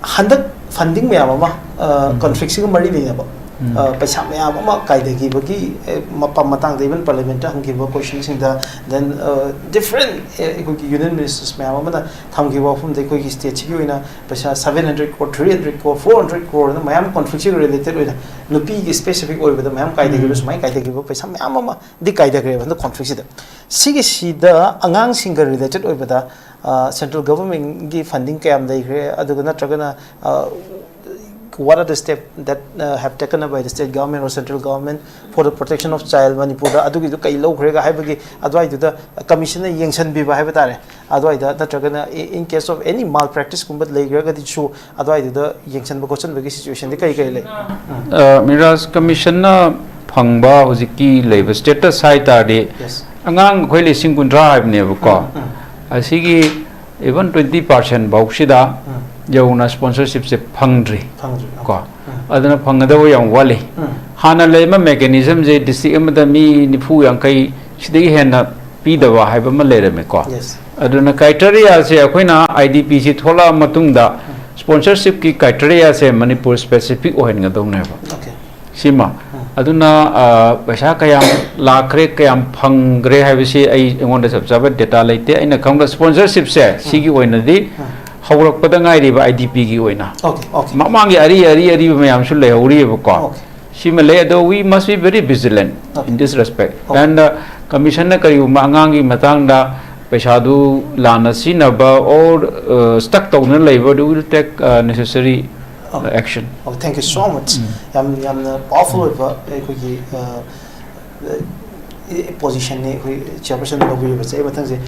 ꯍꯟꯗꯛ ꯐꯟꯗꯤꯡ ꯃꯌꯥꯝ ꯑꯃ, ꯑ, ꯎꯝ. ꯀꯣꯟꯐ꯭ꯂꯤꯛꯁꯤꯒ ꯃꯔꯤ ꯂꯩꯅꯕ, ꯎꯝ. ꯑ, ꯄꯩꯁꯥ ꯃꯌꯥꯝ ꯑꯃ ꯀꯥꯏꯊꯈꯤꯕꯒꯤ, ꯑ, ꯃꯄꯥ- ꯃꯇꯥꯡꯗ even ꯄꯥꯔꯂꯤꯌꯥꯃꯦꯟꯠꯇ ꯍꯪꯈꯤꯕ ꯀꯣꯏꯁꯟꯁꯤꯡꯗ, then, ꯑ, different, ꯑ, ꯑꯩꯈꯣꯏꯒꯤ ꯌꯨꯅꯤꯌꯟ ꯃꯤꯅꯤꯁꯇꯔꯁ ꯃꯌꯥꯝ ꯑꯃꯅ ꯊꯝꯈꯤꯕ ꯋꯥꯐꯝꯗ ꯑꯩꯈꯣꯏꯒꯤ ꯁ꯭ꯇꯦꯠꯁꯤꯒꯤ ꯑꯣꯏꯅ ꯄꯩꯁꯥ seven hundred crore, three hundred crore, four hundred crore ꯑꯅ ꯃꯌꯥꯝ ꯀꯣꯟꯐ꯭ꯂꯤꯛꯁꯤꯒ ꯔꯤꯂꯦꯇꯦꯠ ꯑꯣꯏꯅ ꯅꯨꯄꯤꯒꯤ ꯁ꯭ꯄꯦꯁꯤꯐꯤꯛ ꯑꯣꯏꯕꯗ ꯃꯌꯥꯝ ꯀꯥꯏꯊꯈꯤꯕ, ꯎꯝ. ꯁꯨꯃꯥꯏꯅ ꯀꯥꯏꯊꯈꯤꯕ ꯄꯩꯁꯥ ꯃꯌꯥꯝ ꯑꯃꯗꯤ ꯀꯥꯏꯊꯈ꯭ꯔꯦꯕ ꯍꯟꯗꯛ ꯀꯣꯟꯐ꯭ꯂꯤꯛꯁꯤꯗ꯫ ꯁꯤꯒꯤꯁꯤꯗ ꯑꯉꯥꯡꯁꯤꯡꯒ ꯔꯤꯂꯦꯇꯦꯠ ꯑꯣꯏꯕꯗ, ꯑ, ꯁꯦꯟꯇ꯭ꯔꯦꯜ ꯒꯚꯔꯟꯃꯦꯟꯠꯀꯤ ꯐꯟꯗꯤꯡ ꯀꯌꯥꯝ ꯂꯩꯈ꯭ꯔꯦ, ꯑꯗꯨꯒ ꯅꯠꯇ꯭ꯔꯒꯅ, ꯑ, what are the steps that, uh, have taken by the state government or central government for the protection of child ꯃꯅꯤꯄꯨꯔꯗ ꯑꯗꯨꯒꯤꯗꯨ ꯀꯩ ꯂꯧꯈ꯭ꯔꯦꯒ ꯍꯥꯏꯕꯒꯤ ꯑꯗꯨꯋꯥꯏꯗꯨꯗ ꯀꯃꯤꯁꯟꯅ ꯌꯦꯡꯁꯤꯟꯕꯤꯕ ꯍꯥꯏꯕ ꯇꯥꯔꯦ, ꯑꯗꯨꯋꯥꯏꯗ ꯅꯠꯇ꯭ꯔꯒꯅ in case of any malpractice ꯀꯨꯝꯕ ꯂꯩꯈ꯭ꯔꯒꯗꯤꯁꯨ ꯑꯗꯨꯋꯥꯏꯗꯨꯗ ꯌꯦꯡꯁꯤꯟꯕ ꯈꯣꯠꯆꯟꯕꯒꯤ ꯁꯤꯆꯨꯋꯦꯁꯟꯗꯤ ꯀꯩ ꯀꯩ ꯂꯩ? ꯑ, ꯃꯤꯔꯥꯖ, ꯀꯃꯤꯁꯟꯅ ꯐꯪꯕ ꯍꯧꯖꯤꯛꯀꯤ ꯂꯩꯕ ꯁ꯭ꯇꯦꯇꯁ ꯍꯥꯏ ꯇꯥꯔꯗꯤ, Yes. ꯑꯉꯥꯡ ꯑꯩꯈꯣꯏ ꯂꯤꯁꯤꯡ ꯀꯨꯟꯊ꯭ꯔꯥ ꯍꯥꯏꯕꯅꯦꯕꯀꯣ, ꯎꯝ, ꯎꯝ. ꯑꯁꯤꯒꯤ even twenty percent ꯐꯥꯎꯁꯤꯗ ꯎꯝ. ꯌꯧꯅ ꯁ꯭ꯄꯣꯟꯁꯔꯁꯤꯞꯁꯦ ꯐꯪꯗ꯭ꯔꯤ ꯐꯪꯗ꯭ꯔꯤ. ꯀꯣ. ꯎꯝ. ꯑꯗꯨꯅ ꯐꯪꯒꯗꯕ ꯌꯥꯝ ꯋꯥꯠꯂꯤ. ꯎꯝ. ꯍꯥꯟꯅ ꯂꯩꯔꯝꯕ ꯃꯦꯀꯥꯅꯤꯖꯝꯁꯦ ꯗꯤꯁꯇ꯭ꯔꯤꯛ ꯑꯃꯗ ꯃꯤ ꯅꯤꯐꯨ ꯌꯥꯡꯈꯩ ꯁꯤꯗꯒꯤ ꯍꯦꯟꯅ ꯄꯤꯗꯕ ꯍꯥꯏꯕ ꯑꯃ ꯂꯩꯔꯝꯃꯦꯀꯣ. Yes. ꯑꯗꯨꯅ ꯀ꯭ꯔꯥꯏꯇꯦꯔꯤꯌꯥꯁꯦ ꯑꯩꯈꯣꯏꯅ ꯑꯥꯏ ꯗꯤ ꯄꯤꯁꯤ ꯊꯣꯛꯂꯛꯑ ꯃꯇꯨꯡꯗ ꯁ꯭ꯄꯣꯟꯁꯔꯁꯤꯞꯀꯤ ꯀ꯭ꯔꯥꯏꯇꯦꯔꯤꯌꯥꯁꯦ ꯃꯅꯤꯄꯨꯔ ꯁ꯭ꯄꯦꯁꯤꯐꯤꯛ ꯑꯣꯏꯍꯟꯒꯗꯧꯅꯦꯕ꯫ Okay. ꯁꯤꯃ꯫ ꯎꯝ. ꯑꯗꯨꯅ ꯑ, ꯄꯩꯁꯥ ꯀꯌꯥꯝ ꯂꯥꯛꯈ꯭ꯔꯦ, ꯀꯌꯥꯝ ꯐꯪꯈ꯭ꯔꯦ ꯍꯥꯏꯕꯁꯤ ꯑꯩ, ꯑꯩꯉꯣꯟꯗ ꯆꯞ ꯆꯥꯕ ꯗꯦꯇꯥ ꯂꯩꯇꯦ꯫ ꯑꯩꯅ ꯈꯪꯕ ꯁ꯭ꯄꯣꯟꯁꯔꯁꯤꯞꯁꯦ ꯁꯤꯒꯤ ꯑꯣꯏꯅꯗꯤ ꯍꯧꯔꯛꯄꯗ ꯉꯥꯏꯔꯤꯕ ꯑꯥꯏ ꯗꯤ ꯄꯤꯒꯤ ꯑꯣꯏꯅ꯫ Okay, okay. ꯃꯃꯥꯡꯒꯤ ꯑꯔꯤ ꯑꯔꯤ ꯑꯔꯤꯕ ꯃꯌꯥꯝꯁꯨ ꯂꯩꯍꯧꯔꯤꯕꯀꯣ꯫ Okay. ꯁꯤꯃ ꯂꯩ, ꯑꯗꯣ we must be very vigilant Okay. In this respect. Okay. And uh, commissionꯅ ꯀꯔꯤꯒꯨꯝꯕ ꯑꯉꯥꯡꯒꯤ ꯃꯇꯥꯡꯗ ꯄꯩꯁꯥꯗꯨ ꯂꯥꯟꯅ ꯁꯤꯖꯤꯟꯅꯕ or uh, stuck ꯇꯧꯗꯨꯅ ꯂꯩꯕ, we will take uh, necessary uh, Okay. action. Oh, thank you so much. ꯌꯥꯝ ꯌꯥꯝꯅ powerful ꯑꯣꯏꯕ ꯑꯩꯈꯣꯏꯒꯤ positionꯅꯤ ꯑꯩꯈꯣꯏ chairpersonꯅ ꯂꯧꯕꯤꯔꯤꯕꯁꯦ꯫ ꯑꯩ ꯃꯊꯪꯁꯦ